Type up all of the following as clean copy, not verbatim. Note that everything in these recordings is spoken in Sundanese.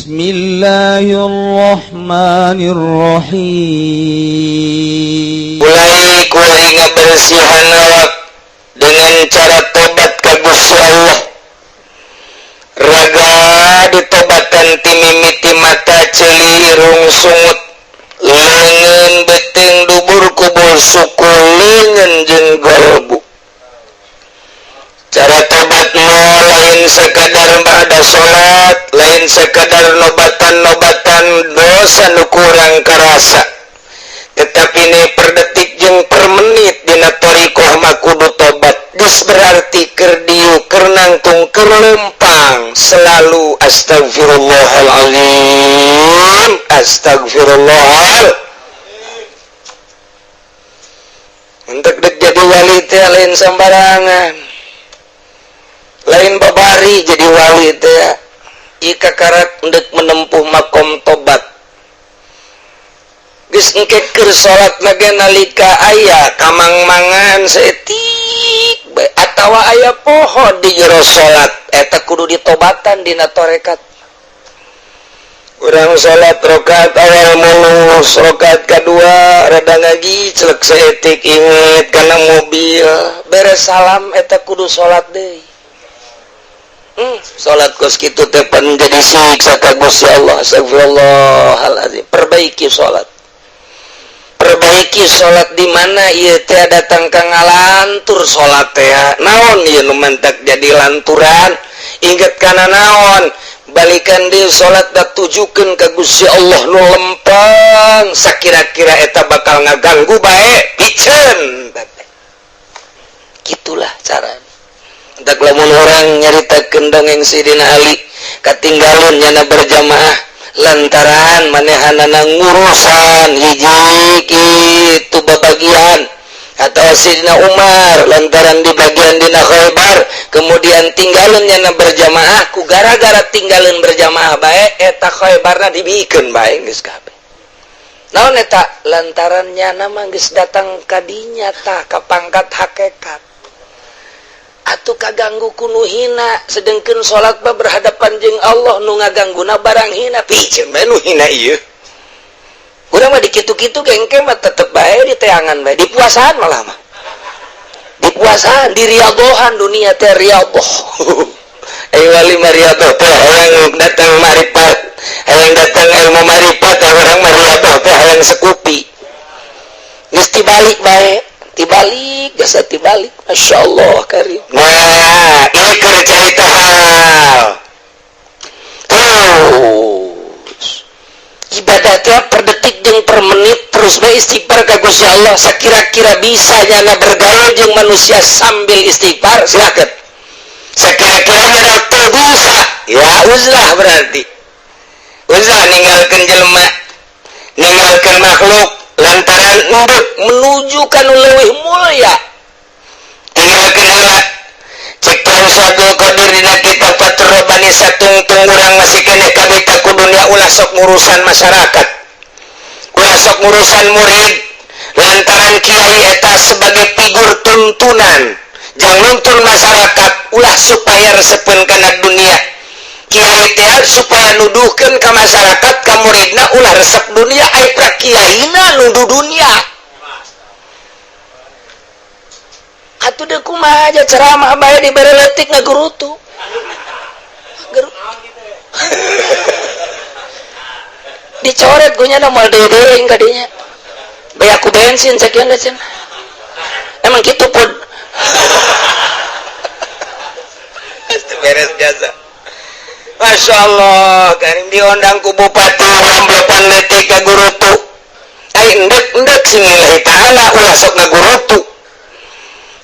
Bismillahirrahmanirrahim. Mulai kuari ngabersihan awak dengan cara tobat ka Gusti Allah. Raga ditobatan ti mimiti mata, ceuli, irung, sungut, leungeun, beuteung, dubur, kubul, suku, leungeun jeung galbu. Cara tobat mah lain sekadar pada salat, lain sekadar nobatan-nobatan dosa nu kurang karasa, tetapi ini per detik jeung per menit dina thoriqoh mah kudu tobat. Geus berarti keur diuk, keur nangtung, keur lempang selalu astagfirullahalazim, astagfirullah. Untuk dek jadi wali teh lain sembarangan, lain babari jadi wali teh. Ika karak ndek menempuh makom tobat. Geus engke keur salat lagi nalika aya kamang-mangan saeutik bae atawa aya poho di jero salat, eta kudu ditobatan dina tarekat. Urang salat rakaat awal mulus, rakaat kadua rada ngagi celek saeutik inget kana mobil, beres salam eta kudu salat deui. Salat kos kitu teh pan jadi siksa ka Gusti Allah. Astagfirullahalazim. Perbaiki salat. Perbaiki salat di mana ieu teh datang ka ngalantur salat teh. Naon ieu nu mantak jadi lanturan? Inget kana naon? Balikan deui salat da tujukeun ka Gusti Allah nu lempeng. Sakira-kira eta bakal ngaganggu bae, piceun. Gitulah carana. Entak lamun orang nyaritakeun dongeng Sidina Ali katinggalun nyana berjamaah lantaran manehanana ngurusan hiji kitu babagian, atau Sidina Umar lantaran di bagian dina Khaybar kemudian tinggalun nyana berjamaah, ku gara-gara tinggalun berjamaah bae eta Khaybarna dibikeun bae geus kabeh. Naon eta lantaran nyana mah geus datang ka dinya tah ka pangkat hakikat. Atuh kaganggu ku nu hina, sedengkeun salat mah berhadapan jeung Allah, nu ngagangguna barang hina, piceun bae nu hina ieu. Urang mah dikitu-kitu gengke mah tetep bae diteangan bae, dipuasaan malah mah. Dipuasaan, diriadohan dunia teh riadoh. Ayo wali mah riadoh teh hayang datang marifat, hayang datang ilmu marifat, urang mah riadoh teh hayang sekupi. Geus tibalik bae. Tibalik, jasa tibalik. Masya Allah karim. Nah, ini keur carita hal. Terus ibadah teh per detik jeung per menit terus bae istighfar ka Gusti Allah. Sakira-kira bisa nyana bergaul jeung manusia sambil istighfar, silakan. Sakira-kira nyana teu bisa, ya uzlah berarti. Uzlah ninggalkeun jelema, ninggalkeun makhluk lantaran endek menuju ka nu leuwih mulia. Tinggalkeun heula. Cek Abdul Qadir dina kitab Fathur Rabbani, satungtung urang masih keneh kabita ku dunia, ulah sok ngurusan masyarakat, ulah sok ngurusan murid, lantaran kiai eta sebagai figur tuntunan jang nuntun masyarakat ulah supaya resepeun kana dunia. Kiai teh supaya nuduhkeun ka masyarakat, ka muridna ulah resep dunia, ai pra kiaina nuduh dunia. Atuh deui kumaha aja ceramah bae dibere leutik ngagurutu. Dicoret ku nya moal deui-deui ka dinya. Bae aku bensin sakieu cenah. Emang kitu pun. Beres jasa. Masya Allah, karim diundang ku bupati ramblepan leutik ka gurutu. Ai endek-endek sing lillahi ta'ala ulah sok ngagurutu.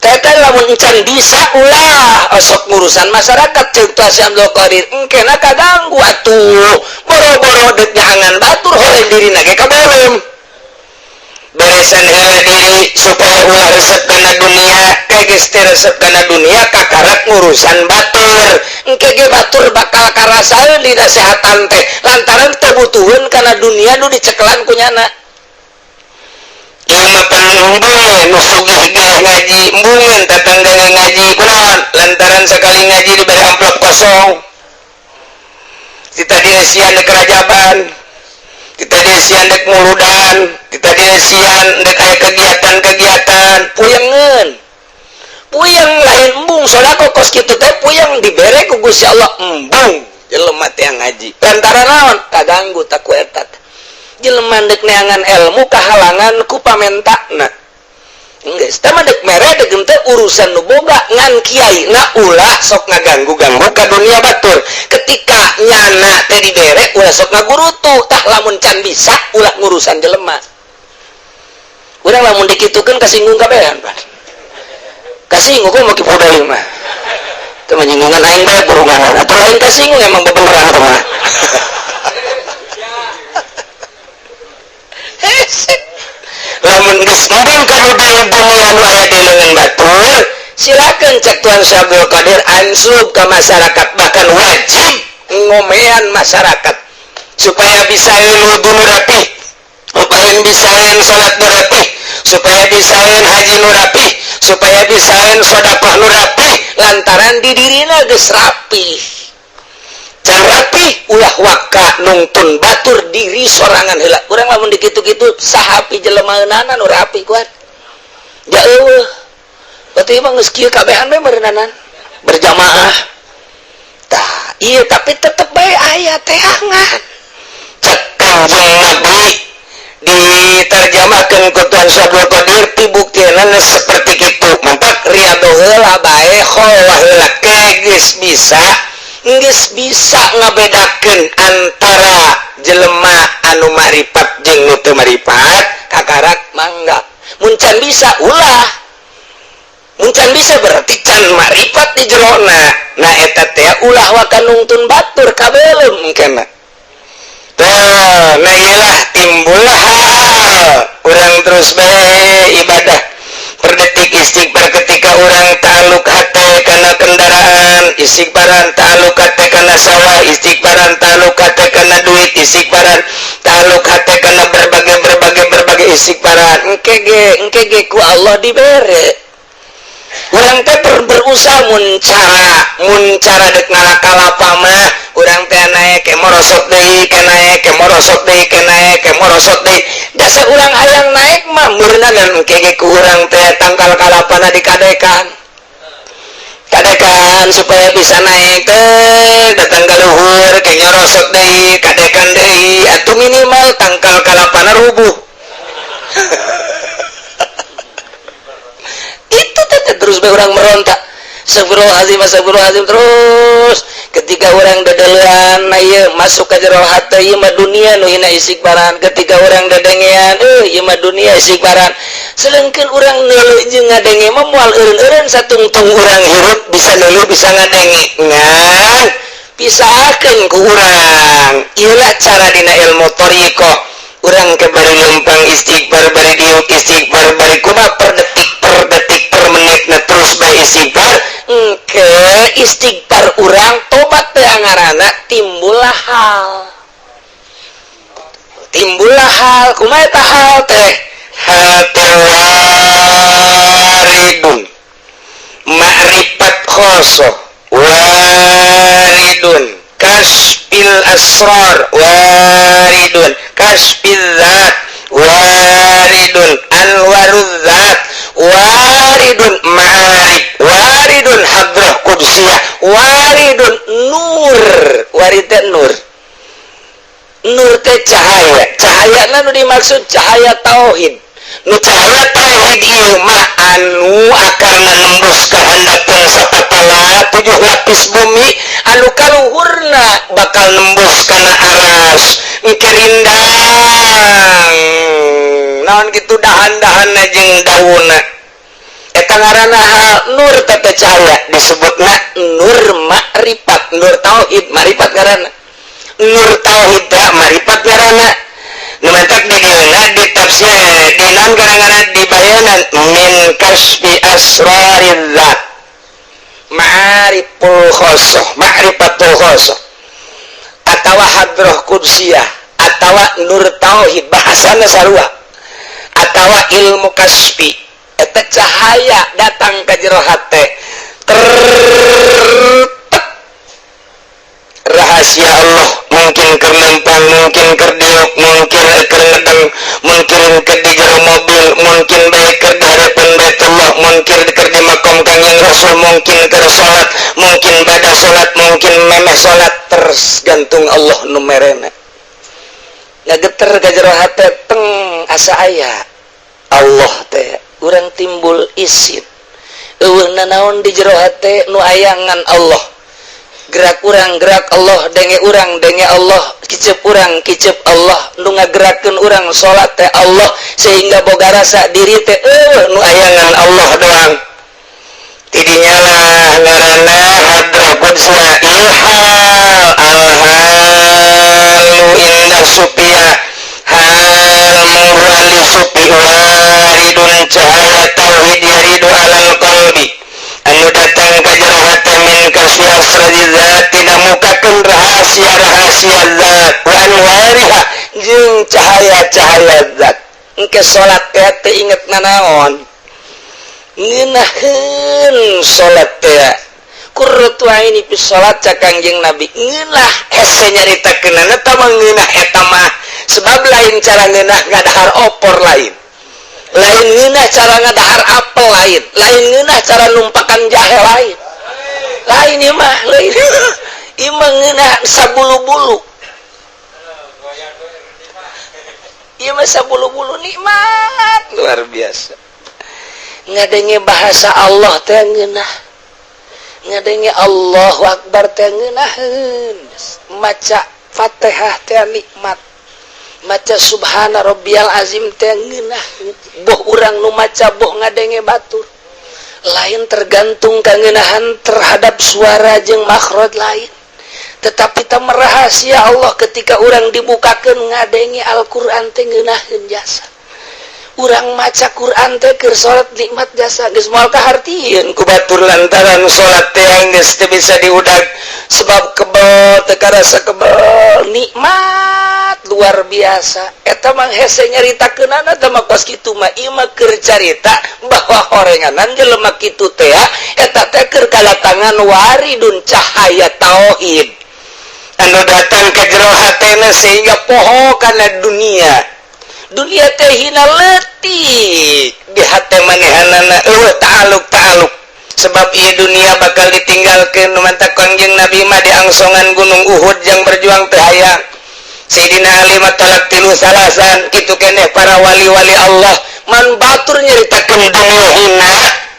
Teta lamun encan bisa ulah osok ngurusan masyarakat ceuk Si Abdul Qadir. Engkena kaganggu atuh. Boro-boro deuk nyaangan batur horeng dirina ge kabolem. Beresan heula diri supaya ulah resep kana dunia, geus teu resep kana dunia kakarak ngurusan batur. Engke ge batur bakal karasaeun dina sehatan teh lantaran teu butuheun kana dunia nu dicekelan ku nyana. Ieu mah embungeun nu sugih ge ngaji, embungeun tatangga ngaji kunaon lantaran sakali ngaji diberi amplop kosong. Ti tadi esian dek rajaban, ti tadi esian dek muludan, ti tadi esian dek aya kegiatan-kegiatan, puyengeun. Puyeng lain embung sodako kos kitu teh puyeng dibere ku Gusti Allah embung jelema teh ngaji. Lantaran naon? Kaganggu tak ku eta. Jelema dek neangan ilmu kahalangan ku pamentakna. Geus teh mah dek mere dek henteu urusan nu boga ngan kiai na ulah sok ngaganggu-ganggu ka dunia batur. Ketika nyana teh dibere ulah sok ngagurutu, tah lamun can bisa ulah ngurusan jelema. Urang lamun dikitukeun kasinggung kabehan, Pak. Kasinggung kok make budaya mah. Teu menyinggungan aing bae burungan. Atuh lain kasinggung emang bebeneran teh mah. Lamun geus embung ka dunia nu aya di leungeun batur, silakan cek Tuan Syekh Abdul Qadir ansub ka masyarakat, bahkan wajib ngomean masyarakat supaya bisa wudu nu rapih, supaya bisa salat nu rapih, supaya bisa haji nu rapih, supaya bisa sedekah nu rapih, lantaran di dirina geus rapih. Can rapih ulah waka nungtun batur diri sorangan heula. Urang lamun dikitu-kitu sahapi jelemaeunana nu rapi kuat. Ja eueuh. Berarti mah geus kieu kabehan we meureunana berjamaah. Tah, ieu tapi tetep bae aya teangan. Cek Kanjeng Nabi diterjemahkan ku Tuhan Syekh Abdul Qadir pibuktianana seperti kitu. Mantak riado heula bae kholah heula ke geus bisa. Geus bisa ngabedakeun antara jelema anu maripat jeung nu teu maripat kakarak mangga. Mun can bisa ulah, mun can bisa berarti can maripat di jerona. Nah eta teh ulah waka nungtun batur kabelum kana. Tah, nah iyalah timbul hal urang terus bae ibadah per detik istighfar ketika urang taluk hate kana kendaraan, istighfaran taluk hate kana sawah, istighfaran taluk hate kana duit, istighfaran taluk hate kana berbagai istighfaran. Engke ge ku Allah dibere. Urang teh berusaha mun cara dek ngalakalapa mah urang teh naek ke morosot deui, ke naek ke morosot deui, ke naek ke morosot deui. Dasar urang hayang naek mah meureunna engke ge ku urang teh tangkal kalapana dikadekan. Kadekan supaya bisa naek teh datang ka luhur ke nyorosot deui, kadekan deui atuh minimal tangkal kalapana rubuh. Itu teh terus bae urang merontak. Astagfirullahalazim, astagfirullahalazim terus. Ketika orang dedelean ieu masuk ka jero hate ieu mah dunia nu hina istighfaran. Ketika orang dedengean ieu mah dunia istighfaran. Sedengkeun urang neuleuh jeung ngadenge mah moal eureun-eureun satungtung urang hirup bisa neuleuh bisa ngadenge. Ngan pisahkeun ku urang. Ieu cara dina ilmu thariqah. Urang ke bari lempang istighfar, bari diuk istighfar, bari kumaha per detik per detik per menit na terus bae istighfar. Engke istighfar urang tobat teh ngaranna timbullah hal. Timbullah hal, kumaha eta hal teh? Hate waridun ma'rifat khosoh waridun kasfil asrar waridun kasfil zat waridun anwarul zat waridun ma'arif waridun hadrah qudsiyah waridun nur. Warid teh nur, nur teh cahaya. Cahaya nu dimaksud cahaya tauhid. Nu cahaya tauhid ieu mah anu akarna nembus ka handapeun sapatala 7 lapis bumi anu kaluhurna bakal nembus kana aras engke rindang naon kitu dahan-dahanna jeung daunna eta ngaranna nur teh cahaya disebutna nur makrifat, nur tauhid makrifat ngaranna. Nur tauhid teh makrifat ngaranna. Nu mantak di dieuna di tafsir di naon gara-gara dibayanan min kasbi asrariz zat ma'ariful khosoh, ma'rifatul khosoh atawa hadrah qudsiyah atawa nur tauhid bahasana sarua atawa ilmu kasbi eta cahaya datang ka jero hate. Rahasia Allah mungkin keur lempang, mungkin keur diuk, mungkin keur ngedeng, mungkin keur di jero mobil, mungkin bae keur di hadapan Baitullah, mungkin keur di makom Kangjeng Rasul, mungkin keur salat, mungkin pada salat, mungkin memeh salat, tergantung Allah nu merena. Ngageter ka jero hate, teng, asa aya Allah teh. Urang timbul isin, euweuh nanaon di jero hate, nu aya ngan Allah. Gerak urang gerak Allah, denge urang denge Allah, kicep urang kicep Allah, nu ngagerakeun urang salat teh Allah, sehingga boga rasa diri teh euweuh, nu aya ngan Allah doang. Tidinya lah ngaranna hadrah qudsiyah. Ilhal alhalu inda supia hal murali supi waridun, cahaya tauhid yaridu alal qalbi, anu datang ka jero hate, min kasyi asrari zat, tina mukakeun rahasia-rahasia zat, wa anwariha, jeung cahaya-cahaya zat. Engke salat teh teu inget nanaon, ngeunaheun salat teh. Qurratu aini fi salat, cak Kangjeng Nabi, ngeunah. Hese nyaritakeunana eta mah, ngeunah eta mah, sebab lain cara ngeunah ngadahar opor, lain lain ngeunah cara ngadahar apel, lain lain ngeunah cara numpakan jahe, lain lain. Ieu mah lain, ieu mah ngeunah sabulu-bulu, ieu mah sabulu-bulu, nikmat luar biasa. Ngadenge bahasa Allah teh ngeunah, ngadenge Allahu Akbar teh ngeunaheun, maca Fatihah teh nikmat, maca subhana rabbiyal azim teh ngeunah, boh urang nu maca, boh ngadenge batur. Lain tergantung kangeunahan terhadap suara jeung makhraj, lain, tetapi ta rahasia Allah ketika urang dibukakeun ngadenge Al-Qur'an teh ngeunaheun jasa. Urang maca Quran teh keur salat nikmat jasa, geus moal kahartieun ku batur, lantaran salat teh geus teu bisa diudag, sebab kebel teu karasa, kebel, nikmat luar biasa. Eta mah hese nyaritakeunana teh mah kos kitu mah. Ieu mah keur carita bahwa horenganan jelema kitu teh eta teh keur kadatangan waridun, cahaya tauhid anu datang ke jero hatena, sehingga poho kana dunia. Dunia teh hina leutik di hate manehanana, euweuh ta'aluk-ta'aluk, sebab ieu dunia bakal ditinggalkeun. Nu mantak Kangjeng Nabi mah diangsongan Gunung Uhud yang berjuang teu hayang. Sayyidina Ali mah talak tilu salasan, kitu keneh para wali-wali Allah. Man batur nyaritakeun dunia hina,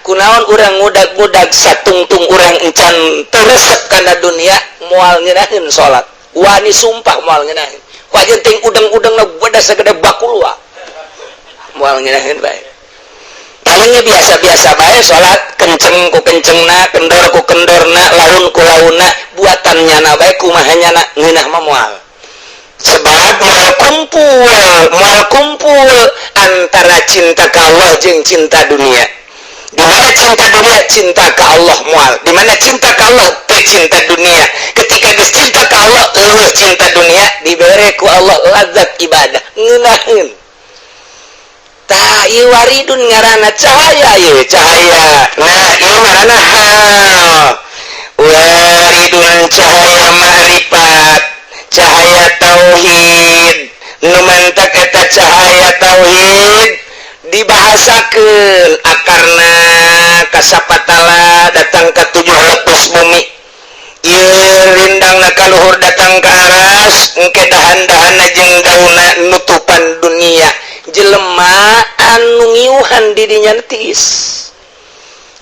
kunaon urang ngudag-ngudag satungtung urang encan teu resep kana dunia, moal ngeunaheun salat. Wani sumpah moal ngeunaheun. Wajan ting udang-udang na beda segede bakulwa, moal ngeunaheun bae. Palingnya biasa-biasa bae salat, kenceng ku kencengna, kendor ku kendorna, laun ku launna, buatan nyana bae, kumaha nyana, ngeunah mah moal, sebab moal kumpul, moal kumpul antara cinta ka Allah jeung cinta dunia. Di mana cinta dunia, cinta ka Allah moal. Di mana cinta ka Allah teh cinta dunia. Ketika geus cinta ka Allah, euweuh cinta dunia, dibere ku Allah lazat ibadah, ngeunaheun. Tah, ieu waridun ngaranna cahaya, ieu cahaya. Nah, ieu ngaranna hal waridun, cahaya ma'rifat, cahaya tauhid. Nu mantak eta cahaya tauhid dibahasakeun akarna kasapatala datang ke tujuh lepus bumi. Ieu rindangna kaluhur datang ke aras, engke dahan-dahanna jeung daunna nutupan dunia. Jelema anu ngiuhan didinya tiis,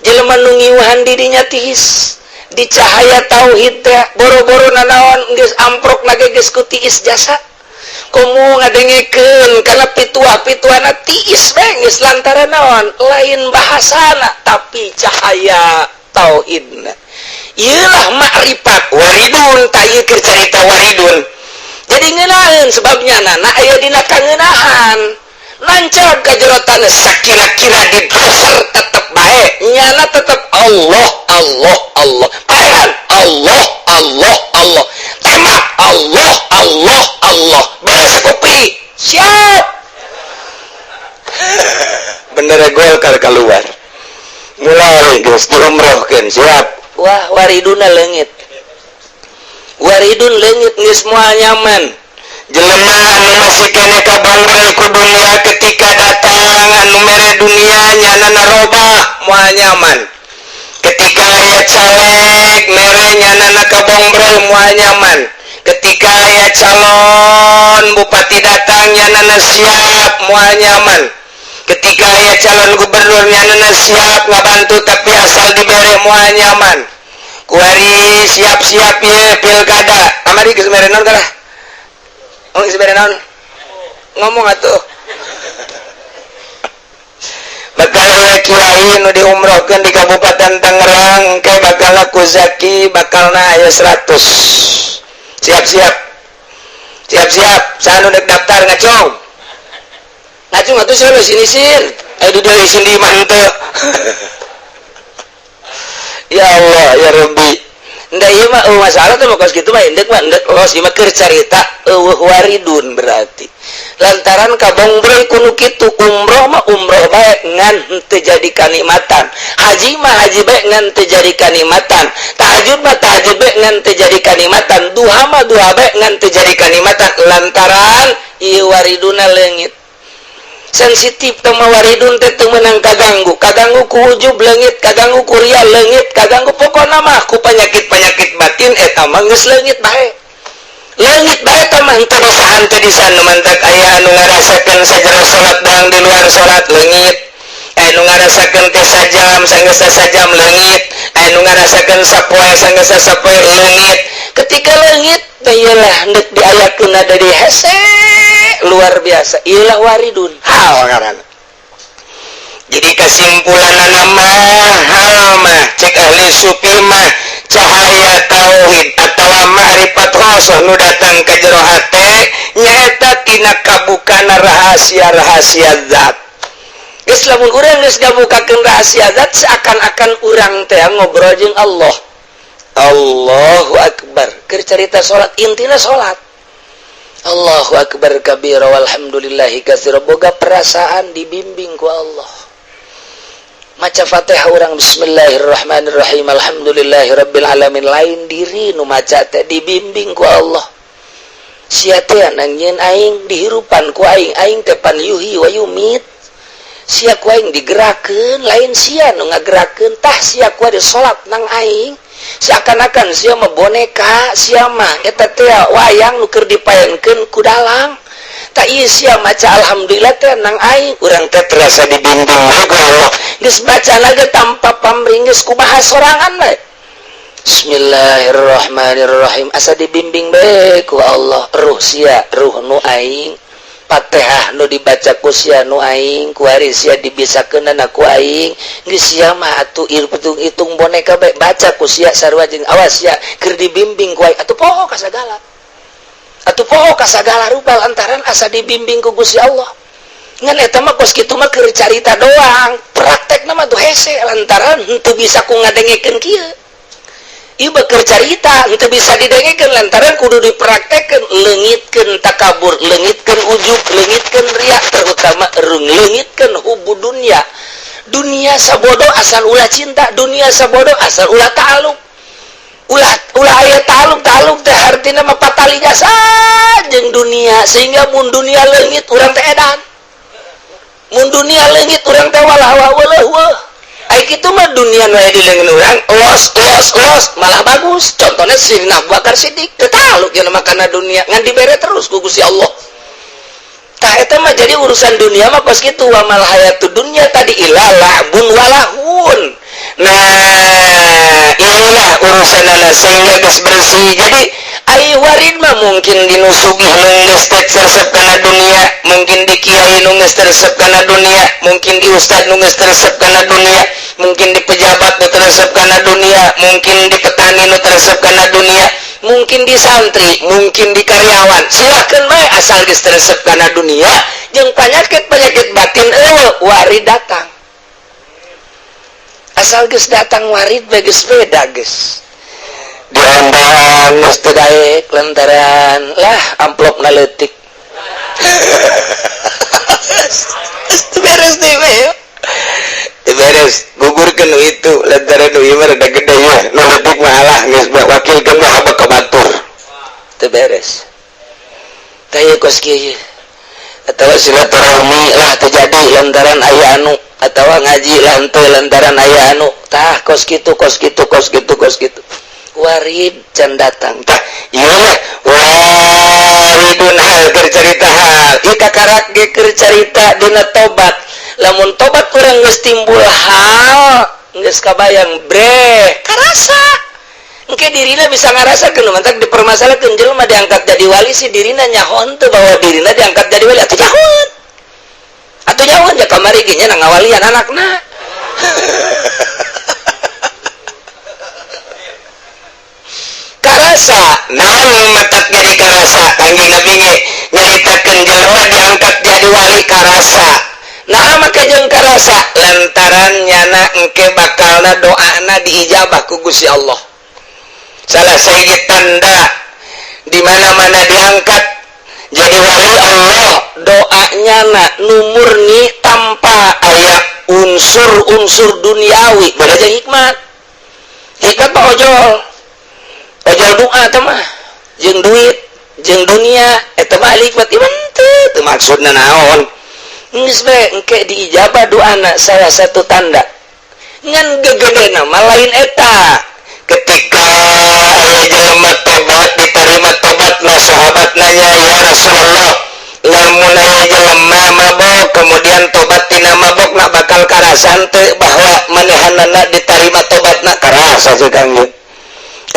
jelema nu ngiuhan didinya tiis di cahaya tauhid teh, boro-boro nanaon, geus amprok nage geus ku tiis jasa. Komo ngadengekeun kana pituah-pituahna tiis bae geus, lantaran naon? Lain bahasana, tapi cahaya tauhidna. Ieulah makrifat waridun. Ta ieu keur carita waridun, jadi ngeunaheun, sebabnya nana aya dina kangeunahan, nancab ka jero taneuh, sakira-kira di dasar tetep bae nyana tetep Allah, Allah, Allah, paehan Allah, Allah, Allah, tembak Allah, Allah, Allah, beres kopi siap, bendera Golkar keluar, mulai geus diumrohkeun, siap. Wah, wariduna leungit. Waridun leungit, geus moal nyaman. Jelema anu masih keneh kabongbrel ku dunia, ketika datang anu mere dunia, nyana narobah, moal nyaman. Ketika aya caleg mere, nyana kabongbrel, moal nyaman. Ketika aya calon bupati datang, nyana siap, moal nyaman. Ketika aya calon gubernur, nyana siap ngabantu, tapi asal dibere moal nyaman. Kuari siap-siap ya pilkada kamari geus mere naon kalah? Oh, geus mere naon? Ngomong atuh. Bakal aya kiai nu diumrohkeun di Kabupaten Tangerang ke, bakal ku zaki bakalna aya 100. Siap-siap, siap-siap, saha nu dek daftar, ngacung ngacung atuh. Siapa sini sir ayo di dieu isin di imah henteu. Ya Allah ya Rabbi. Ndak, ieu mah eueuh masalah teh, kos kitu mah endek mah endek los. Ieu mah keur carita eueuh waridun, berarti lantaran kabongbrel ku nu kitu. Umroh mah umroh bae ngan henteu jadi kanikmatan, haji mah haji bae ngan teu jadi kanikmatan, tahajud mah tahajud bae ngan teu jadi kanikmatan, duha mah duha bae ngan teu jadi kanikmatan, lantaran ieu wariduna leungit. Sensitif teh mah waridun teh, teu meunang kaganggu. Kaganggu ku ujub leungit, kaganggu ku ria leungit, kaganggu pokona mah ku penyakit-penyakit batin, eta mah geus leungit bae, leungit bae. Eta mah henteu bisa, henteu bisa. Nu mantak aya anu ngarasakeun sajero salat doang, di luar salat leungit. Aya nu ngarasakeun teh sajam, sanggeus sajam leungit. Aya nu ngarasakeun sapoe, sanggeus sapoe leungit. Ketika leungit teh, ieulah endek diayakeun ada di hese luar biasa. Ieulah waridun hal ngaranna. Jadi kesimpulan nama hal mah, cek ahli sufi mah, cahaya tauhid atau ma'rifat khosoh nu datang ke jero hate nyaeta tina kabukana rahasia-rahasia zat. Geus, lamun urang geus ngabukakeun rahasia zat, seakan-akan urang teh ngobrol jeung Allah. Allahu akbar. Keur carita salat, intina salat. Allahu akbar kabira walhamdulillahi katsira, boga perasaan dibimbing ku Allah. Maca Fatihah urang, bismillahirrahmanirrahim, alhamdulillahirabbil alamin, lain diri nu maca teh, dibimbing ku Allah. Sia teh nangieun aing, dihirupan ku aing, aing teh pan yuhyi wa yumit. Sia ku aing digerakkeun, lain sia nu ngagerakeun. Tah, sia ku ada salat nang aing, seakan-akan sia mah boneka, sia mah eta teh wayang nu keur dipaenkeun ku dalang. Tak ieu sia maca alhamdulillah teh nang aing, urang teh terasa dibimbing ku Allah. Geus baca lagi tanpa pamrih, geus kumaha sorangan we. Bismillahirrahmanirrahim, asa dibimbing bae ku Allah. Ruh sia ruh nu aing, Fatihah nu dibaca ku sia nu aing, kuari sia dibisakeunana ku aing. Geus, sia mah atuh hitung hitung boneka bae, baca ku sia sarua jeung awas sia keur dibimbing ku aing. Atuh poho ka sagala, atuh poho ka sagala rupa, lantaran asa dibimbing ku Gusti Allah. Ngan eta mah kos kitu mah keur carita doang, praktekna mah tuh hese, lantaran henteu bisa ku ngadengekeun kieu. Ieu keur carita, henteu bisa didengekeun lantaran kudu dipraktekkeun. Leungitkeun takabur, leungitkeun ujub, leungitkeun riya, terutama leungitkeun hubu dunia. Dunia sabodo asal ulah cinta, dunia sabodo asal ulah ta'aluk, ulah ulah aya ta'aluk. Ta'aluk teh artina mah patali jasa jeung dunia, sehingga mun dunia leungit urang teh edan, mun dunia leungit urang teh walah walah wah. Ai kitu mah dunia nu aya di leungeun urang los los los, malah bagus. Contohnya Sayyidina Abu Bakar Siddiq teu taluk cenah makana dunia, ngan dibere terus ku Gusti Allah. Tah, eta mah jadi urusan dunia mah kos kitu. Wa mal hayatud dunya tadi illa la'bun walahun. Nah, inilah urusan anak sehingga geus bersih. Jadi ai warid mah mungkin di nu sugih nu geus teu resep kana dunia, mungkin di kiai nu geus resep kana dunia, mungkin di ustad nu geus resep kana dunia, mungkin di pejabat nu resep kana dunia, mungkin di petani nu resep kana dunia, mungkin di santri, mungkin di karyawan, silakan bae asal geus resep kana dunia jeung penyakit-penyakit batin eueuh, warid datang. Asal geus datang warid bae, geus beda, geus diundang geus teu daek lantaran lah amplopna leutik. Beres deh we, beres, gugurkeun nu itu lantaran nu ieu mah rada gede ya, nu leutik mah alah geus wakilkeun mah ka batur. Teu beres. Tah ieu kos kieu atawa silaturahmi lah teu jadi lantaran aya anu atawa ngaji lah henteu lantaran aya anu. Tah kos kitu kos kitu kos kitu kos kitu. Warid can datang. Tah ieu mah waridun hal keur carita hal. Ieu kakarak ge keur carita dina tobat. Lamun tobat urang geus timbul hal geus kabayang breh karasa. Engke dirina bisa ngarasakeun mantak dipermasalahkeun jelema diangkat jadi wali si dirina nyaho henteu bahwa dirina diangkat jadi wali atuh nyahoan. Atuh nyahoan ja kamari ge nya ngawalian anakna. Karasa naon matak jadi karasa Kangjeng Nabi ge nyaritakeun jelema diangkat jadi wali karasa. Nah maka jeung karasa lantaran nyana engke bakalna doana diijabah ku Gusti Allah. Salah sahiji tanda di mana-mana diangkat jadi wali Allah doanya na nu murni tanpa aya unsur-unsur duniawi. Beda jeung hikmat. Hikmat mah ojol. Ojol doa teh mah jeung duit, jeung dunia eta mah hikmat ieu teu maksudna naon. Geus bae engke diijabah doana salah satu tanda. Ngan gegedena mah lain eta. Ketika aya jelema tobat diterima tobatna sahabat nanya ya Rasulullah lamun aya jelema mabok kemudian tobat tina mabokna bakal karasan teu bahwa manehanana diterima tobatna karasa cek Kangjeng.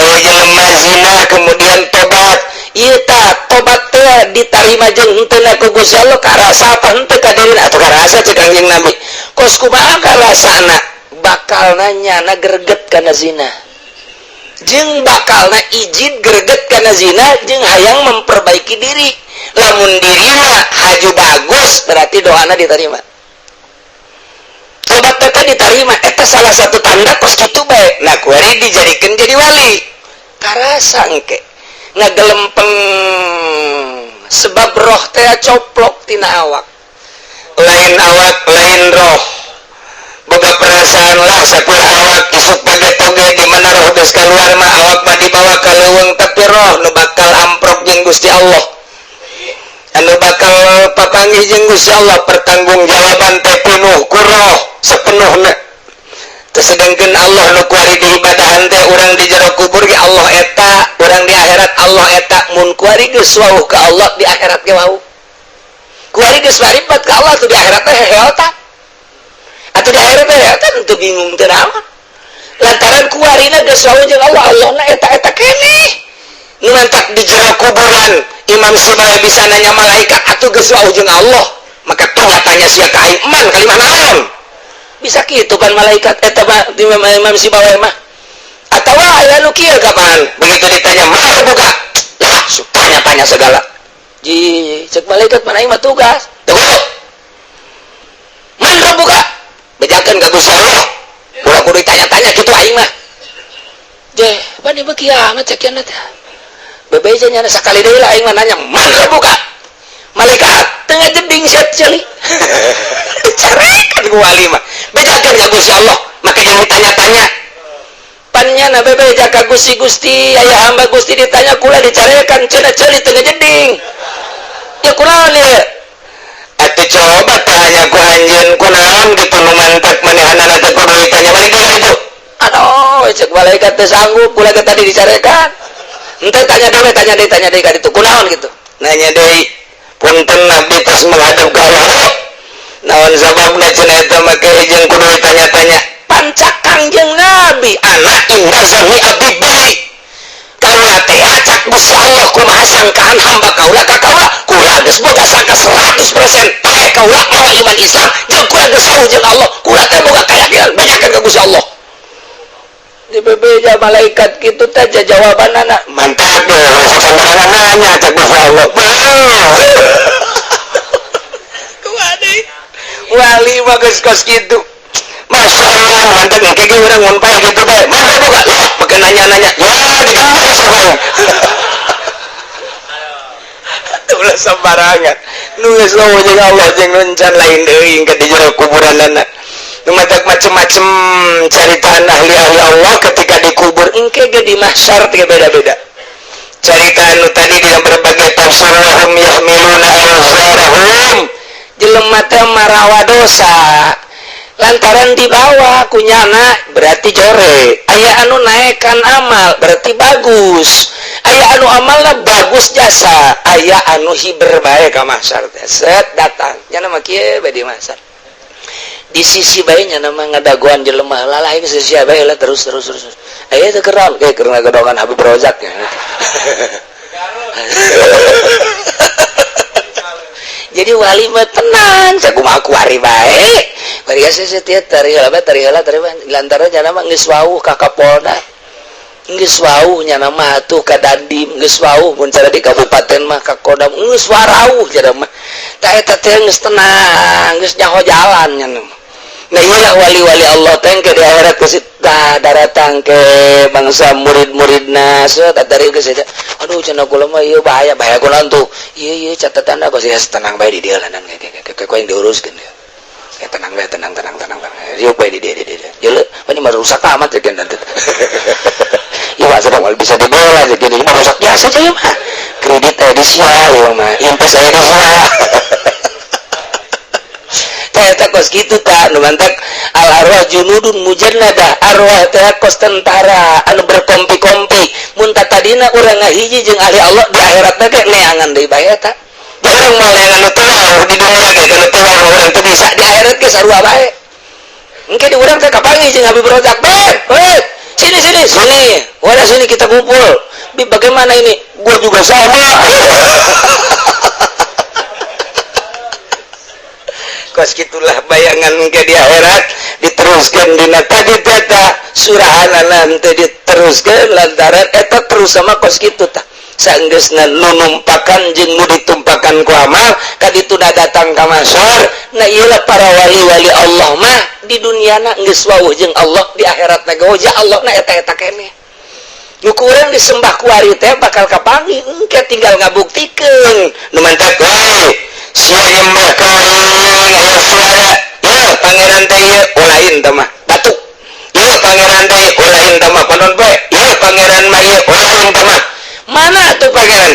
Aya jelema zina kemudian tobat ieu tah tobat teh diterima jeung henteu na ku Gusti Allah karasa apa henteu ka dirina atuh karasa cek Kangjeng Nabi. Kos kumaha karasana bakal nanya na greget kana zina. Jeung bakalna izin greget kana zina jeung hayang memperbaiki diri. Lamun dirina haju bagus berarti doana diterima. Tobat teh diterima eta salah satu tanda kos kitu bae. Nah kuari dijadikeun jadi wali. Karasa engke ngagelempeng sebab roh teh coplok tina awak. Lain awak lain roh. Boga perasaan lah sakur awak isuk page toge di mana roh geus keluar mah awak mah dibawa ka leuweung tapi roh nu bakal amprok jeung Gusti Allah. Anu bakal papanggih jeung Gusti Allah pertanggungjawaban teh pinuh ku roh sepenuhna. Teu sedengkeun Allah nu kuari diibadahan teh urang di jero kubur ge Allah eta, urang di akhirat Allah eta. Mun kuari geus wauh ka Allah di akhirat ge wauh. Kuari geus maripat ka Allah tuh di akhirat teh heheota. Atau di akhirat teh kan teu bingung teu naon. Lantaran kuarina geus wauh jeung Allah, Allahna eta-eta keneh. Nu mantak di jero kuburan Imam Sibawa bisa nanya malaikat atuh geus wauh jeung Allah, maka tong tanya sia ka aing man kalimah naon. Bisa kitu kan malaikat eta mah Imam Sibawa mah. Atawa aya nu kieu kapan begitu ditanya mah buka. Lah, tanya-tanya segala. Ji, cek malaikat mana aing mah tugas. Tunggu. Man buka. Bejakeun ka Gusti Allah. Ulah kudu ditanya-tanya kitu aing mah. Je, pan ieu kiamat cek cenah teh. Bebeja nya sakali deui lah aing mah nanya, "Man buka?" Malaikat tengah jeding set ceuli. Carekan ku wali mah. Bejakeun ka Gusti Allah, maka jangan ditanya-tanya. Pan nya na bebeja ka Gusti Gusti, aya hamba Gusti ditanya kula dicarekan cenah ceuli tengah jeding. Ya kunaon ieu? Atuh coba tanya ku anjeun kunaon gitu nu mantak manehanana teh kudu ditanya balik deui itu. Aduh, cek malaikat teh sanggup kula ge tadi dicarekan. Henteu tanya deui, tanya deui ka ditu kunaon gitu. Nanya deui, punten abdi tos menghadap ka Allah. Naon sababna cenah eta make jeung kudu ditanya-tanya. Pancak Kangjeng Nabi anak inna zanni abdi bi. Kaula teh acak Gusti Allah kumaha sangkaan hamba kaula ka kaula, kula geus boga sangka 100% teh kaula mawa iman Islam jeung kula geus wauh jeung Allah, kula teh boga keyakinan bejakeun ka Gusti Allah. Di bebeja malaikat kitu teh jawabanana mantap deh sembarangan nanya cek Gusti Allah. Wali mah geus kos kitu. Masya Allah mantap engke ge urang mun paeh kitu bae. Mantap buka. Make nanya-nanya. Ya digagas urang. Ulah sembarangan. Nu geus wauh jeung Allah jeung nu encan lain deui engke di jero kuburanana. Nu matak macem-macem caritaan ahli-ahli Allah ketika dikubur engke ge di mahsyar teh beda-beda. Carita anu tadi dina berbagai tafsir, wahum yahmiluna awzarahum, jelema teh marawa dosa lantaran dibawa kunyana, berarti jore. Aya anu naikkan amal, berarti bagus. Aya anu amalna bagus jasa, aya anu hiber bae ka mahsyar teh. Set datang nya mah kieu bae di mahsyar, di sisi bae nya nama ngadagoan jelema lalah ke sisi bae lah, terus terus terus. Aya teh keram kayak keur ngagodongan Habib Rozak ya. Jadi wali mah tenang, sakumaha kuari bae. Bari setiap tari heula bae, tari heula, tari lantaran nya mah geus wauh ka Kapolda, geus wauh nya mah atuh ka Dandim, geus wauh mun cara di kabupaten mah ka Kodam, geus warauh nya mah. Ta eta teh geus tenang, geus nyaho jalan nya mah. Nah, iyalah wali-wali Allah teh ke di akhirat ke tah daratang ke bangsa murid-muridna, set dari ke situ. Aduh, cenah, kula mah ieu bahaya bahaya kunaon tuh? Ieu ieu catatan aku sih. Tenang bae di dieu lah, kayak yang diuruskeun ya. Ya, tenang bae, tenang, tenang, tenang, tenang. Ieu bae di dieu, di dieu. Jeule, ini mah rusak amat ya kan. Ya mah sedang bisa dibela jadi mah rusak biasa aja mah. Kredit teh di sia ieu mah, invest aya di sia. Eta kos kitu ta nu mantak al arwah junudun mujannada, arwah teh kos tentara anu berkompi-kompi. Mun tadina urang ngahiji jeung ahli Allah, di akhirat teh neangan deui bae eta. Di urang mah neangan nu teu di dunia ge kana teu urang teu bisa, di akhirat ge sarua bae. Engke di urang teh kapanggih jeung Habib Rozak, "Beb, sini, sini, sini, wadah sini, kita kumpul. Bib, bagaimana ini?" "Gua juga sama." Kos gitulah bayangan ke di akhirat. Diteruskan dina tadi teta surahan nanti diteruskan lantaran eta terus sama kos kitu tah. Sanggeusna nu numpakan jeung nu ditumpakan ku amal kaditu datang ka mahsyar. Nah, iyalah para wali-wali Allah mah di duniana geus wawuh jeung Allah, di akhirat na ge Allah na eta-eta keneh. Nu kurang disembah kuari teh bakal kapanggih engke, tinggal ngabuktikeun. Nu mantak we sia nyembah ka aya suara, ya pangeran teh ieu, lain teh mah batuk, ieu pangeran teh lain teh mah panon poe, ieu pangeran mah ieu, lain teh mah. Mana tuh pangeran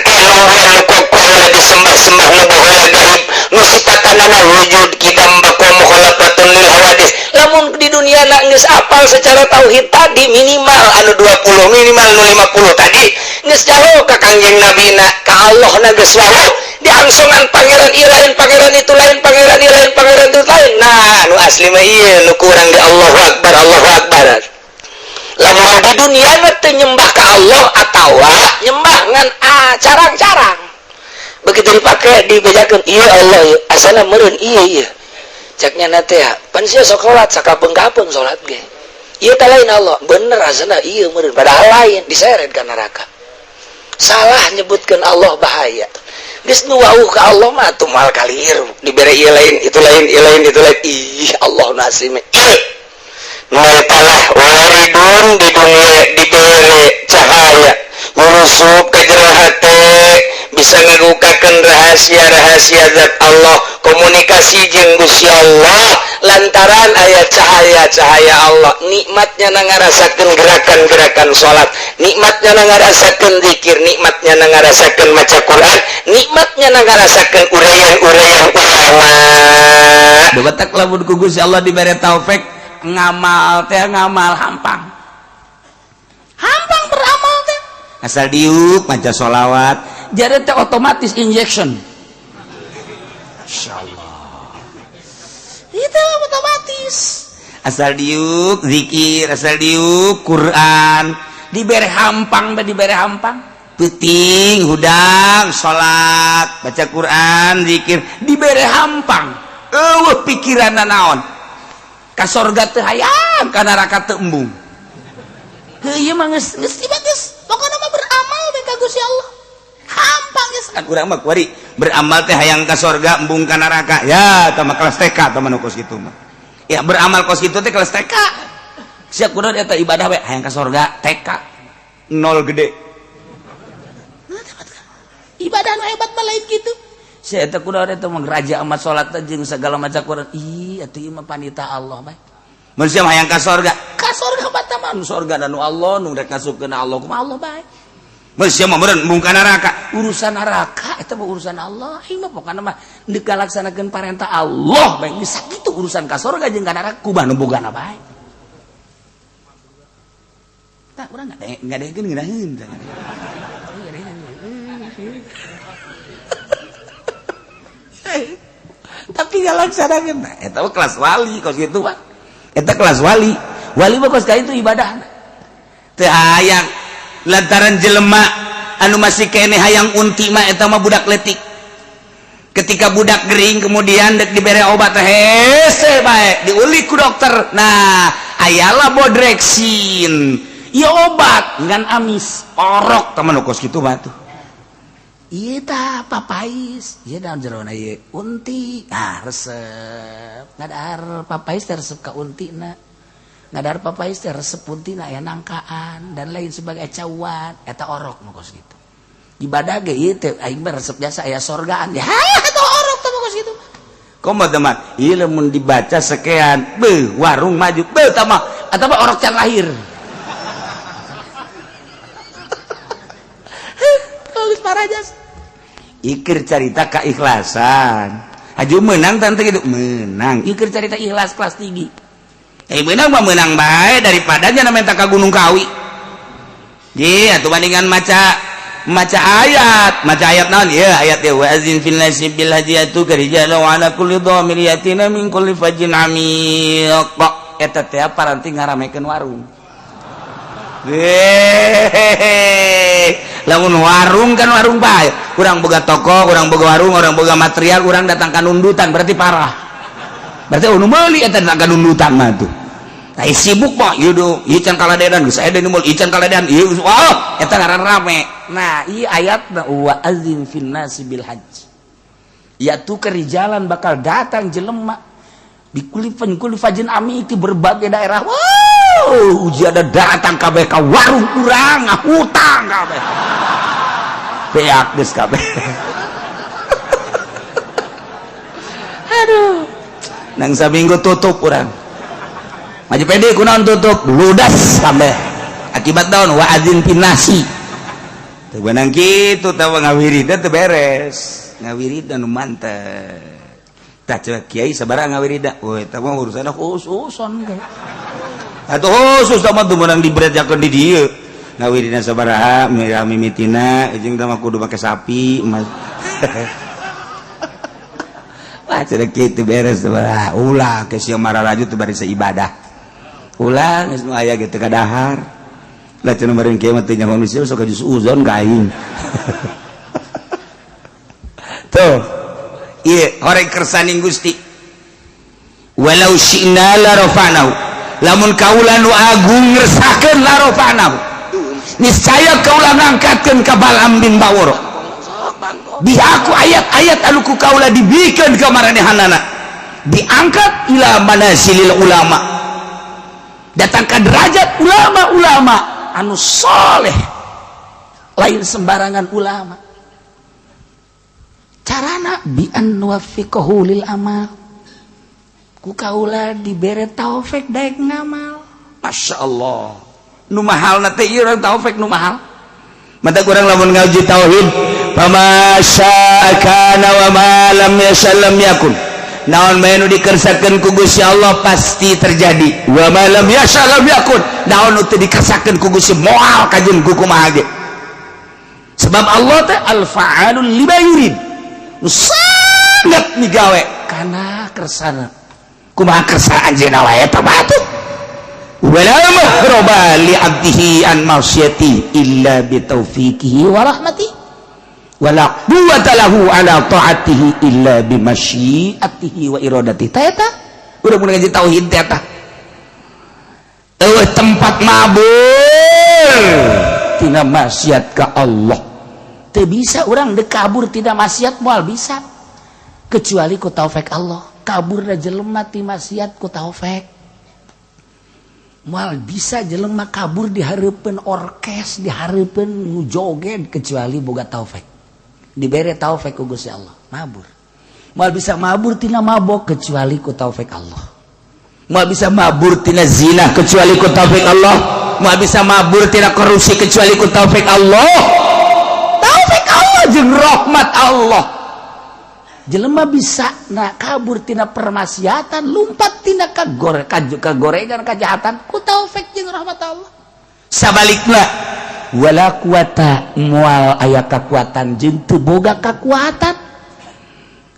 nu kokoh disembah-sembah, nu baheula gaib, nu sifatanana wujud kidam baqo mukhalafatun lil hawadis? Lamun di dunia na geus apal secara tauhid tadi, minimal anu 20, minimal nu 50 tadi, geus jauh ka Kangjeng Nabi na, ka Allah na geus wawuh, diangsongan pangeran ieu lain, pangeran itu lain, pangeran ieu lain, pangeran itu lain. Nah, nu asli mah ieu nu kurang di Allahu Akbar, Allahu Akbar. Lamun di dunia mah teu nyembah ka Allah atawa nyembah ngan ah carang-carang, begitu dipakai dibejakeun, iya Allah ieu asana meureun, iya iya caknya na teh, pan sia sok salat sakapeung-kapeung salat ge, ieu teh lain Allah bener asana, iya meureun, padahal lain, diseret ka neraka. Salah nyebutkeun Allah bahaya. Geus nu wauh ka Allah mah atuh moal kalir dibere ieu lain, itu lain, ieu lain, itu lain. Ih, Allah nu asli mah lah waridun. Di dunia dibere cahaya merusup ke jero hate, bisa ngagukakeun rahasia-rahasia zat Allah, komunikasi jeung Gusti Allah lantaran aya cahaya-cahaya Allah. Nikmatnya na ngarasakeun gerakan-gerakan salat, nikmatnya na ngarasakeun zikir, nikmatnya na ngarasakeun maca Quran, nikmatnya na ngarasakeun uraian-uraian ulama. Bebetak lamun ku Gusti Allah dibere taufik ngamal teh, ngamal hampang hampang, beramal teh asal diuk maca sholawat jadi teh otomatis injection. Insyaallah itu otomatis, asal diuk zikir, asal diuk Quran, dibere hampang bae, dibere hampang peuting hudang salat, baca Quran, zikir, dibere hampang, eueuh pikiran naon, ka sorga teu hayang, ka neraka teu embung. Heuh, ieu mah geus geus geus pokona mah beramal we ka Gusti Allah hampang geus. Kan urang mah kuari beramal teh hayang ka sorga, embung ka neraka. Ya, tah mah kelas TK tah mah nu kos kitu mah. Ya, beramal kos kitu teh kelas TK. Siap kudu eta ibadah we hayang ka sorga, TK nol gede. Ibadah nu hebat mah lain gitu. Saya teh kudu eta mah raja amat salat teh jeung segala macam Quran. Ih, atuh ieu mah panita Allah bae. Mun sia hayang ka sorga mah nu sorga dan nu Allah nu rek ngasupkeun Allah kumaha Allah bae. Geus mah meureun embung ka neraka. Urusan neraka eta mah urusan Allah. Ieu mah pokona mah deuk ngalaksanakeun parentah Allah bae geus sakitu urusan ka sorga jeung ka neraka kumaha nu bogana bae. Tah urang ngadengekeun ngeunaheun. Tapi ngalaksanakeun eta mah kelas wali kos kitu mah. Eta kelas wali. Wali mah kos ka itu ibadahna. Teu hayang lantaran jelema anu masih kene hayang unti mah eta mah budak letik. Ketika budak gering kemudian dek dibere obat hese bae diulik ku dokter. Nah, ayalah bodreksin. Ieu obat ngan amis orok teman kos kitu mah tuh. Ieu tah papais, ieu daun jerona ieu unti. Ah resep. Ngadahar papais teh resep ka untina. Ngadahar papais teh resep untina aya nangkaan dan lain sebagai cawan eta orok nu kos kitu. Ibadah ge ieu teh aing mah resep jasa aya sorgaan. Ya eta orok teh kos kitu. Komo teman, ieu lamun dibaca sekian, beuh warung maju, beuh tah mah eta mah orok can lahir. Bagus parajas. Ikir carita keikhlasan. Aju menang tante gitu, menang. Ikir carita ikhlas kelas tinggi. Menang mah menang bae daripada nya minta ka Gunung Kawi. Ji atuh bandingan maca maca ayat naon ieu ayat ieu wa azin fil nasi bil hajiyatu karijalu ala kulli dhamir yatina min kulli fajjin amiq. Eta teh paranti ngaramekeun warung. Hehehe. Lamun warung kan warung bae. Urang boga toko, urang boga warung, urang boga material, urang datang ka nundutan berarti parah. Berarti anu meuli eta datang ka nundutan mah tuh. Nah, sibuk mah ieu do, ieu can kaladedan geus aya nu meuli, ieu can kaladedan, ieu wah eta ngaran rame. Nah, ieu ayatna wa azin fin nasi bil hajj. Ya tu kerijalan bakal datang jelema di kulifan kulifajin ami di berbagai daerah. Wow, uji ada datang kabeh ka warung urang ngahutang kabeh. Beak geus kabeh. Aduh. Nang saminggu tutup urang. Maju pede kunaon tutup, ludas kabeh. Akibat daun wa adzin finasi. Teu beunang kitu tah ngawiridna teu beres. Ngawiridna nu mantep. Tah coba kiai sabaraha ngawirida? Woi, eta mah urusanna khususon. Atuh khusus tah mah teu meunang dibrejakeun di dieu. Ngawiridna sabaraha mimitina jeung tah mah kudu make sapi. Wah, cenah kitu beres sabaraha. Ulah ke sia mararaju teu bari ibadah. Ulah geus nu aya ge teu kadahar. Lah cenah meureun kieu mah teu nyaho manusia sok jus uzon ka aing. Tuh. Ieu horeng kersaning Gusti. Walau syi'na la rafa'nahu. Lamun kaula nu agung ngersakeun la rafa'nahu. Niscaya kaula ngangkatkeun ka Balam bin Baworo. Bihaku ayat-ayat anu ku kaula dibikeun ka maranehanana. Diangkat ila manasilil ulama. Datang ka derajat ulama-ulama anu soleh. Lain sembarangan ulama. Carana bi an nuwaffiqahu lil amal. Ku kaula dibere taufik daek ngamal. Masya Allah. Nu mahalna teh ieu urang taufik nu mahal. Mata kurang lamun ngaji tauhid, fama syaa kana wa ma lam yasha lam yakun. Naon bae nu dikersakeun ku Gusti Allah pasti terjadi. Wa ma lam yasha lam yakun. Naon nu teu dikersakeun ku Gusti moal kajeun ku kumaha ge. Sebab Allah teh al-fa'alul lima yurid. Nu sangat migawe kana kersana. Kumaha kersa anjeunna wae eta mah atuh. Wala mahraba li 'abdihi an ma'siyati illa bi taufiqihi wa rahmatihi. Wala quwwata lahu ala ta'atihi illa bi masyiatihi wa iradatihi. Ta eta urang mun ngaji tauhid teh eta. Eueuh tempat mabur tina maksiat ka Allah. Teu bisa urang deuk kabur tina maksiat moal bisa. Kecuali ku taufik Allah. Kaburna jelema ti maksiat ku taufik. Moal bisa jelema kabur di hareupeun orkes, di hareupeun nu joget kecuali boga taufik. Dibere taufik ku Gusti Allah, mabur. Moal bisa mabur tina mabok kecuali ku taufik Allah. Moal bisa mabur tina zina kecuali ku taufik Allah. Moal bisa mabur tina korupsi kecuali ku taufik Allah. jeung rahmat Allah. Jelema bisa na kabur tina permaksiatan, lumpat tina kagore kagorengan kejahatan ku taufik jeung rahmat Allah. Sabalikna wala quwata, moal aya kakuatan jeung teu boga kakuatan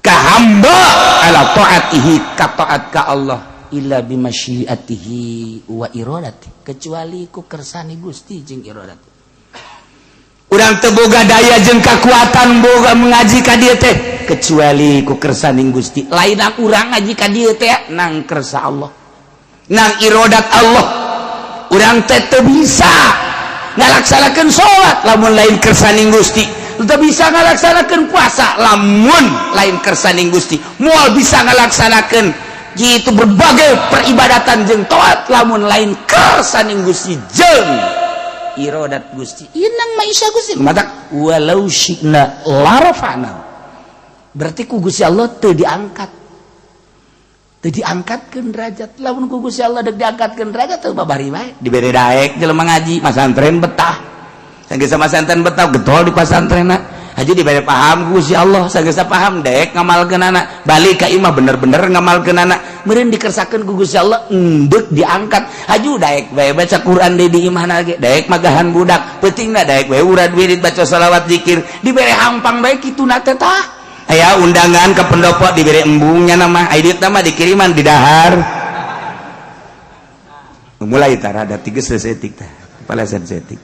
ka hamba ala taatihi, ka taat ka Allah, illa bimasyiatihi wa iradati, kecuali ku kersane Gusti jeung iradat. Urang teu boga daya jeung kakuatan boga mengaji ka dieu teh kecuali ku kersaning Gusti. Lain urang ngaji ka dieu teh, nang kersa Allah, nang irodat Allah. Urang teh teu bisa ngalaksanakeun salat lamun lain kersaning Gusti, teu bisa ngalaksanakeun puasa lamun lain kersaning Gusti, moal bisa ngalaksanakeun gitu berbagai peribadatan jeung taat lamun lain kersaning Gusti jeung irodat Gusti. Inang maisha Gusti matak walau syi'na larafa'na. Berarti ku Gusti Allah teu diangkat, teu diangkatkeun derajat. Lamun ku Gusti Allah deuk diangkatkeun derajat, teu babari bae dibere daek jelema ngaji masantren betah. Sanggeus masantren betah, getol di pasantrenna, haji dibere paham ku Gusti Allah. Sanggeus paham, daek ngamalkeunana, balik ka imah bener-bener ngamalkeunana. Meureun dikersakeun ku Gusti Allah endek diangkat. Haju daek bae baca Quran deui di imahna ge, daek magahan budak peutingna, daek bae urad wirid, baca salawat, zikir, dibere hampang bae kituna teh. Tah, aya undangan ke pendopo dibere embungnya nama aya duit nama dikiriman di dahar. Mulai tara ada tiga sesetik tah kepala sesetik.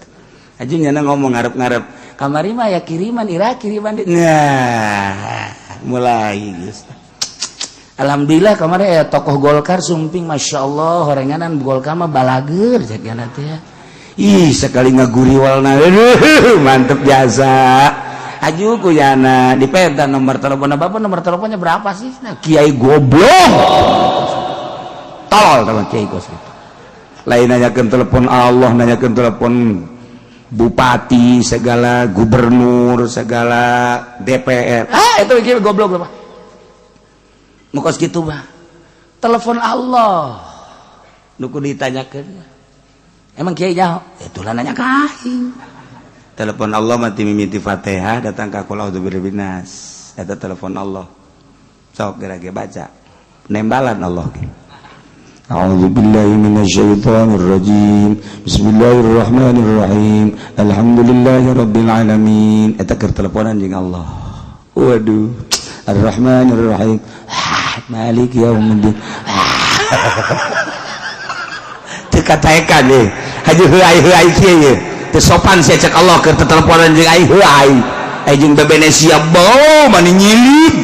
Aju nyana ngomong ngarep-ngarep kamari mah ya kiriman ira kiriman di. Nah, mulai geus. Alhamdulillah kamari ya tokoh Golkar sumping, Masya Allah, horenganan Golkar mah balager cek teh ya. Ih, sekali ngaguriwalna, aduh, mantep jasa. Aju ku yana dipenta nomor telepon bapak, nomor teleponnya berapa sih? Nah, kiai goblok. Tolol teman kiai kos itu. Lain nanyakeun telepon Allah, nanyakeun telepon bupati segala, gubernur segala, DPR. Ah, itu kiai goblok apa? Mukos gitu mah. Telepon Allah. Nu kudu ditanyakeun. Emang kiai nyaho? Itulah nanya ka aing. Telepon Allah mati mimiti Fatihah datang ka qul a'udzu birabbin nas. Eta telepon Allah. Sok geura ge baca. Nembalan Allah ge. A'udzu billahi minasyaitonir rajim. Bismillahirrahmanirrahim. Alhamdulillahi alamin. Eta keur teleponan jeung Allah. Waduh. Ar-Rahmanir Rahim. Ah, Malik yaumiddin. Teu kataekan deh. Haji heuay heuay kieu ye. Teu sopan sia cek Allah keur teteleponan jeung aing heuay. Aing jeung bebene sia bau mani nyilid.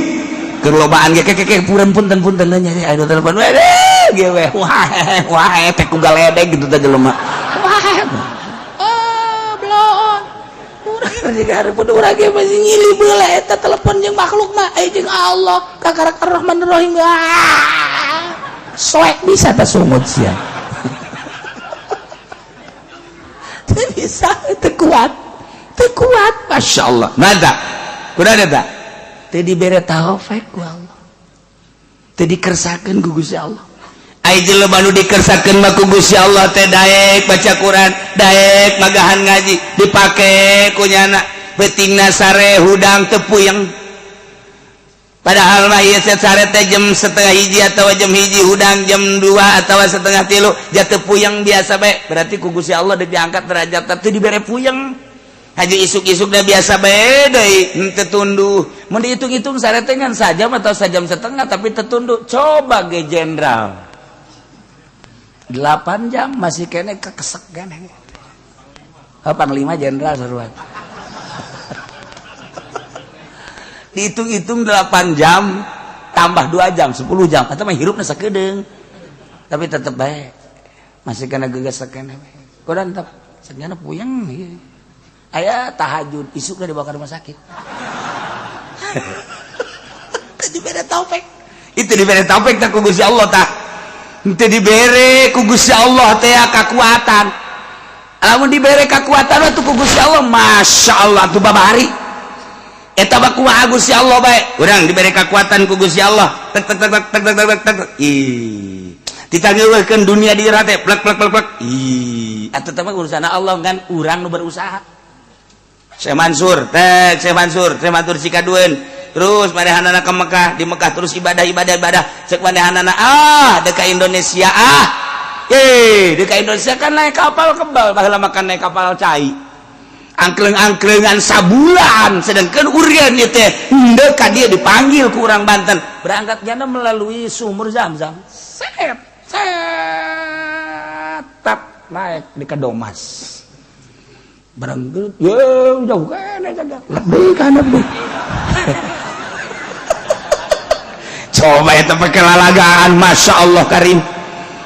Keur lobaan ge keke punten punten punten nya aing telepon we ge we wah wah teh ku galedeg gitu teh jelema. Wah. Oh, belum. Urang jeung hareupeun urang ge masih nyilih beula eta telepon jeung makhluk mah, aya jeung Allah kakarak Ar-Rahman Rahim. Ah. Soek bisa teh sungut sia. Teu bisa, teu kuat. Teu kuat, Masya Allah. Nada. Kuda ada teu dibere taufik ku Allah. Teu dikersakeun ku Gusti Allah. Ai jelema nu dikersakeun mah ku Gusti Allah teh daek baca Quran, daek magahan ngaji, dipake ku nyana peutingna sare hudang teu puyeng. Padahal mah ieu sare teh jam 12.30 atau jam 1, hudang jam 2 atau 2.30, jatuh puyeng biasa bae. Berarti ku Gusti Allah deuk diangkat derajat teu dibere puyeng. Haji isuk-isuk dah biasa bae deui, henteu tunduh. Mun dihitung-hitung sare teh ngan sajam atau 1,5 jam tapi tertunduk. Coba ge jenderal 8 jam masih kene kekesek kan. Oh, panglima jenderal seruan. Dihitung-hitung 8 jam tambah 2 jam 10 jam atau mah hirupna sakedeung. Tapi tetep bae masih kena gegesek keneh. Kodan tetep segana puyeng ieu. Aya tahajud isukna dibawa ke rumah sakit. Teu dibere taufik. Itu dibere taufik tah ku Gusti Allah tah. Henteu dibere ku Gusti Allah teh kakuatan. Lamun dibere kakuatan tuh ku Gusti Allah, Masya Allah tuh babari. Eta mah kumaha Gusti Allah bae. Urang dibere kakuatan ku Gusti Allah. Tek tek tek tek tek tek tek tek. Ih. Ditangeukeun dunia di teh plek plek plek plek. Ih, atuh teh mah urusan Allah kan urang nu berusaha. Syekh Mansur teh, Syekh Mansur, Syekh Mansur Cikaduen. Terus manehanana ke Mekah, di Mekah terus ibadah ibadah ibadah. Cek manehanana, ah, dek Indonesia ah. Eh, dek Indonesia kan naik kapal kebal, baheula makan naik kapal cai. Angkleng-angklengan sabulan, sedangkan urian ieu teh henteu ka dia dipanggil ku urang Banten. Berangkat jana melalui sumur Zam-Zam. Set, set, tap naik di Kadomas. Barang ya jauh kan jaga. Lebih kan lebih. Coba itu pakai lalagaan, masya Allah karim,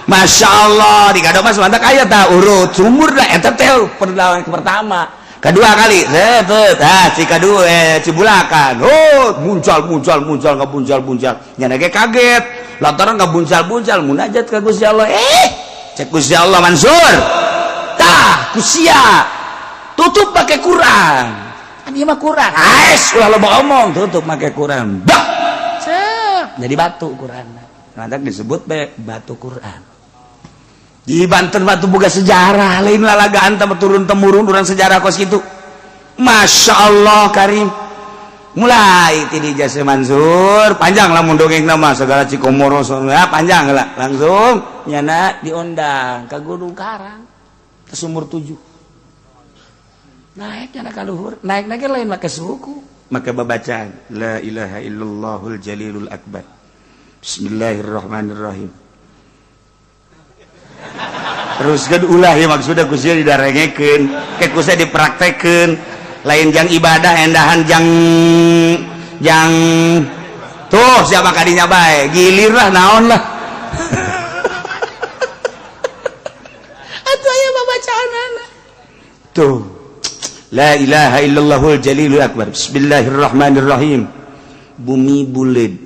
masya Allah di Kadomas mantap aya tak urut sumur dah eta teh perlawan pertama, kedua kali set ah Cikadu Cibulakan, oh muncal muncal muncal ngabuncal buncal nyana ge kaget lantaran ngabuncal buncal munajat ka Gusti Allah, cek Gusti Allah Mansur tah kusia tutup pakai Quran kan ieu mah Quran ais ulah loba omong tutup pakai Quran bak cek jadi batu Quran lantak disebut be batu Quran di Banten batu boga sejarah lain lalagaan tambah turun temurun urang sejarah kos gitu. Masya Allah karim mulai ti jasa Mansur panjang lah mun dongeng nama segala Cikomoro ya panjang lah langsung nyana diundang ke Gunung Karang ke sumur 7 naik nyana ka luhur naik naik lain make suku maka babacaan la ilaha illallahul jalilul akbar bismillahirrahmanirrahim terus kan ulah ya maksudnya kusia didarengekeun ke kusia dipraktekeun lain jang ibadah endahan jang jang tuh siapa kadinya bae gilir lah naon lah atuh aya babacaanana tuh la ilaha illallahul jalilul akbar bismillahirrahmanirrahim bumi buleud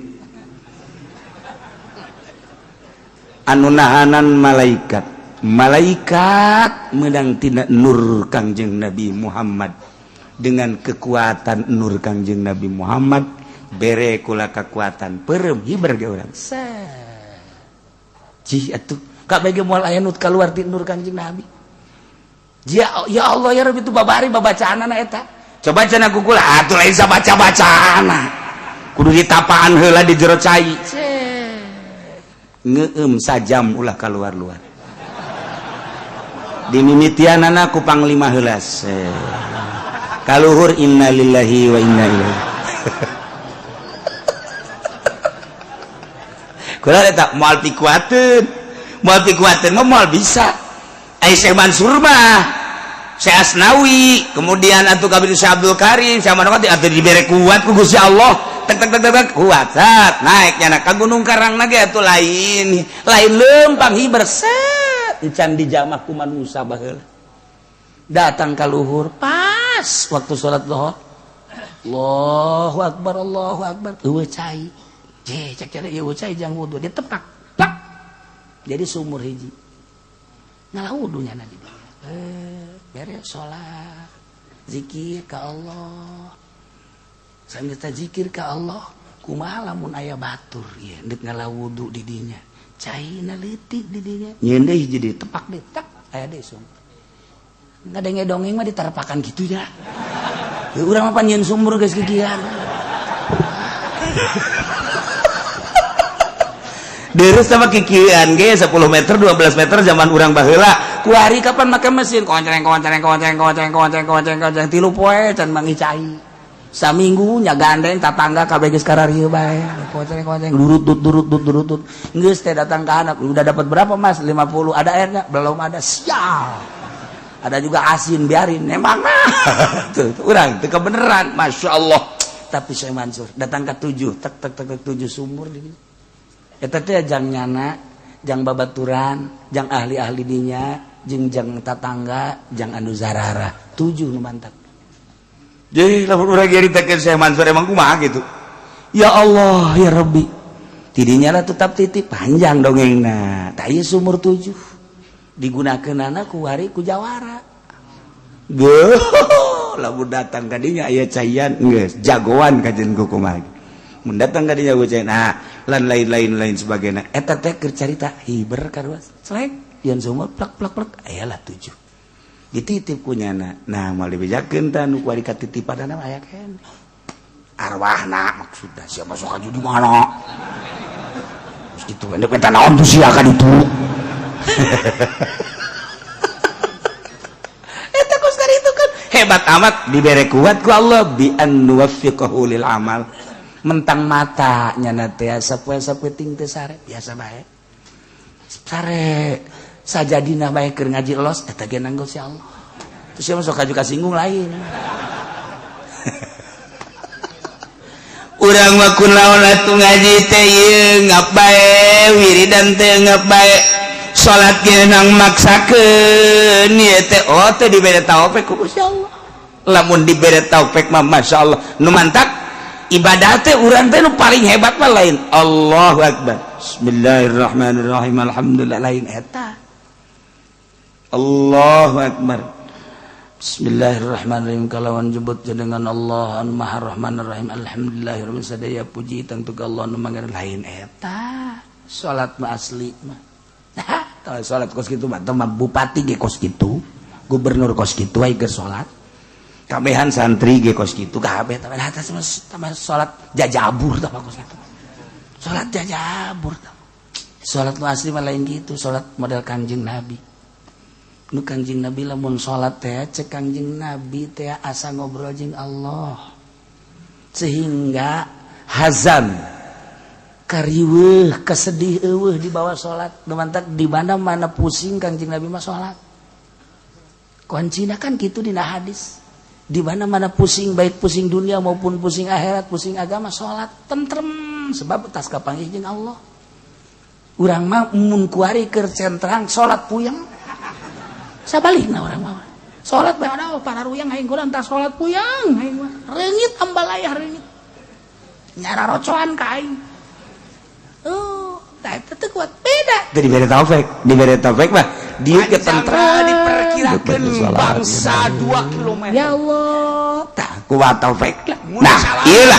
anu nahanan malaikat malaikat menang tina nur Kangjeng Nabi Muhammad dengan kekuatan nur Kangjeng Nabi Muhammad bere kula kekuatan perem hiber ge urang cih atuh kabeh ge moal aya nu kaluar ti nur Kangjeng Nabi. Ya, ya Allah ya Rabbi itu babari babacaanana eta coba cenah ku kula atuh lain sabaca-bacaana kudu ditapaan heula di jero cai ngeum sajam ulah kaluar-luar dimimitianana ku panglima heula kaluhur innalillahi wa inna ilaihi kula eta moal pikuateun mah moal bisa. Ai Syekh Mansur mah Syekh Asnawi kemudian atuh kabeh Syekh Abdul Karim Syekh Manawati atuh dibere kuat ku Gusti Allah tek tek tek tek kuat sat naik nyana ka Gunung Karang ge atuh lain lain leumpang hiber set encan dijamah ku manusa baheula datang ka luhur pas waktu salat zuhur Allahu akbar Allahu akbar eueuh cai je cek cek eueuh cai jang wudu ditepak plak jadi sumur hiji ngalah wudu nyana di dieu beres salat zikir ka Allah sambil zikir ka Allah kumaha lamun aya batur ieu deuk ngalah wudu di dinya caina leutik di dinya nyeun deui hiji ditepak deui tak aya deui sumur ngadenge dongeng mah diterpakan gitu ya. Urang mah pan nyeun sumur geus kikian. Deres sama kikian ge 10 meter 12 meter zaman urang baheula. Kuari kapan make mesin konceng konceng konceng konceng konceng konceng konceng tilu poe can mangi cai. Saminggu nya gandeng tatangga kabeh geus kararieu bae. Konceng konceng durut durut durut durut. Geus teh datang ka anak, udah dapat berapa Mas? 50. Ada airnya? Belum ada. Sial. Ada juga asin biarin emang nah tuh urang teu kebeneran masya Allah. Tapi saya Mansur datang ke 7 tek tek tek 7 sumur di eta teh jang nyana jang babaturan jang ahli-ahli dinya jeung jang tatangga jang anu zarara 7 nu mantap. Jadi lamun urang nyaritakeun saya Mansur emang kumaha gitu ya Allah ya Rabbi tidinya lah tetap titik panjang dongengna tah ieu sumur 7 digunakan anak ku hari ku jawara geuh lamun datang kadinya aya caian geus jagoan kajen ku kumaha mun datang kadinya ku caian nah lan lain-lain lain sebagainya eta teh keur carita hiber karuas selek yeun sumur plak plak plak aya lah 7 Dititip ku nyana. Nah, moal dibejakeun tah nu kuari katitipanana aya keneh. Arwahna maksudna siapa sok aju di mana? Terus gitu endek minta naon tuh sia ka ditu. Eta kos itu kan hebat amat dibere kuat ku Allah bi an nuwaffiqahu lil amal. Mentang mata nyana teh sapoe sapoe ting teh sare biasa bae. Sare sajadina bae keur ngaji los eta ge nanggo si Allah. Terus sia sok aju kasinggung lain. Urang mah kunaon atuh ngaji teh ieu ngap bae, wiridan teh ngap bae, salat ge nang maksakeun ieu teh oh teh dibere taufik ku Gusti Allah. Lamun dibere taufik mah masyaallah nu mantak ibadah teh urang teh nu paling hebat mah lain Allahu akbar. Bismillahirrahmanirrahim alhamdulillah lain eta. Allahu akbar. Bismillahirrahmanirrahim kalawan jebut jenengan Allah anu Maha Rahmanir Rahim alhamdulillahirabbil sadaya puji tangtu ka Allah nu mangan lain eta. Salat mah asli mah. Nah, tah salat kos kitu mah teh bupati ge kos kitu, gubernur kos kitu aya ge salat. Kabehan santri ge kos kitu kabeh tah atas mah tambah salat jajabur tah kos kitu. Salat jajabur tah. Salat nu asli mah lain kitu, salat model Kangjeng Nabi. Nu Kangjeng Nabi lamun salat teh cek Kangjeng Nabi teh asa ngobrol jeung Allah. Sehingga hazan kariweuh kesedih eueuh di bawah salat. Nu mantak di mana-mana pusing Kangjeng Nabi mah salat. Kuncina kan kitu dina hadis. Di mana-mana pusing baik pusing dunia maupun pusing akhirat, pusing agama salat tentrem sebab tas kapanggih jeung Allah. Urang mah mun kuari keur centrang salat puyeng. Sabalikna urang mah. Salat bae ada para ruyang aing kurang tah salat puyeng aing mah. Reungit ambalayah reungit. Nyara rocoan ka aing. Oh, tah eta teu kuat beda. Teu dibere taufik, dibere taufik mah dieu ge tentrem diperkirakeun bangsa 2 km. Ya Allah, tah kuat taufik lah. Nah, ieu lah.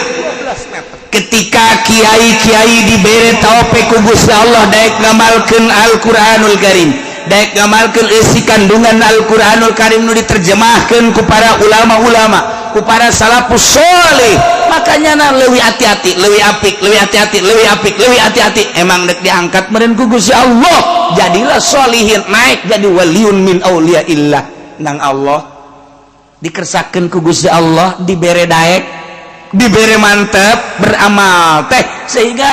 Ketika kiai-kiai dibere taufik ku Gusti Allah daek ngamalkeun Al-Qur'anul Karim, daek ngamalkeun isi kandungan Al-Qur'anul Karim nu diterjemahkeun ku para ulama-ulama, ku para salafus sholeh, makanya na leuwih hati-hati, leuwih apik, leuwih hati-hati, leuwih apik, leuwih hati-hati. Emang dek diangkat meureun ku Gusti Allah, jadilah sholihin, naik jadi waliun min auliyaillah nang Allah. Dikersakeun ku Gusti Allah, dibere daek, dibere mantep beramal teh sehingga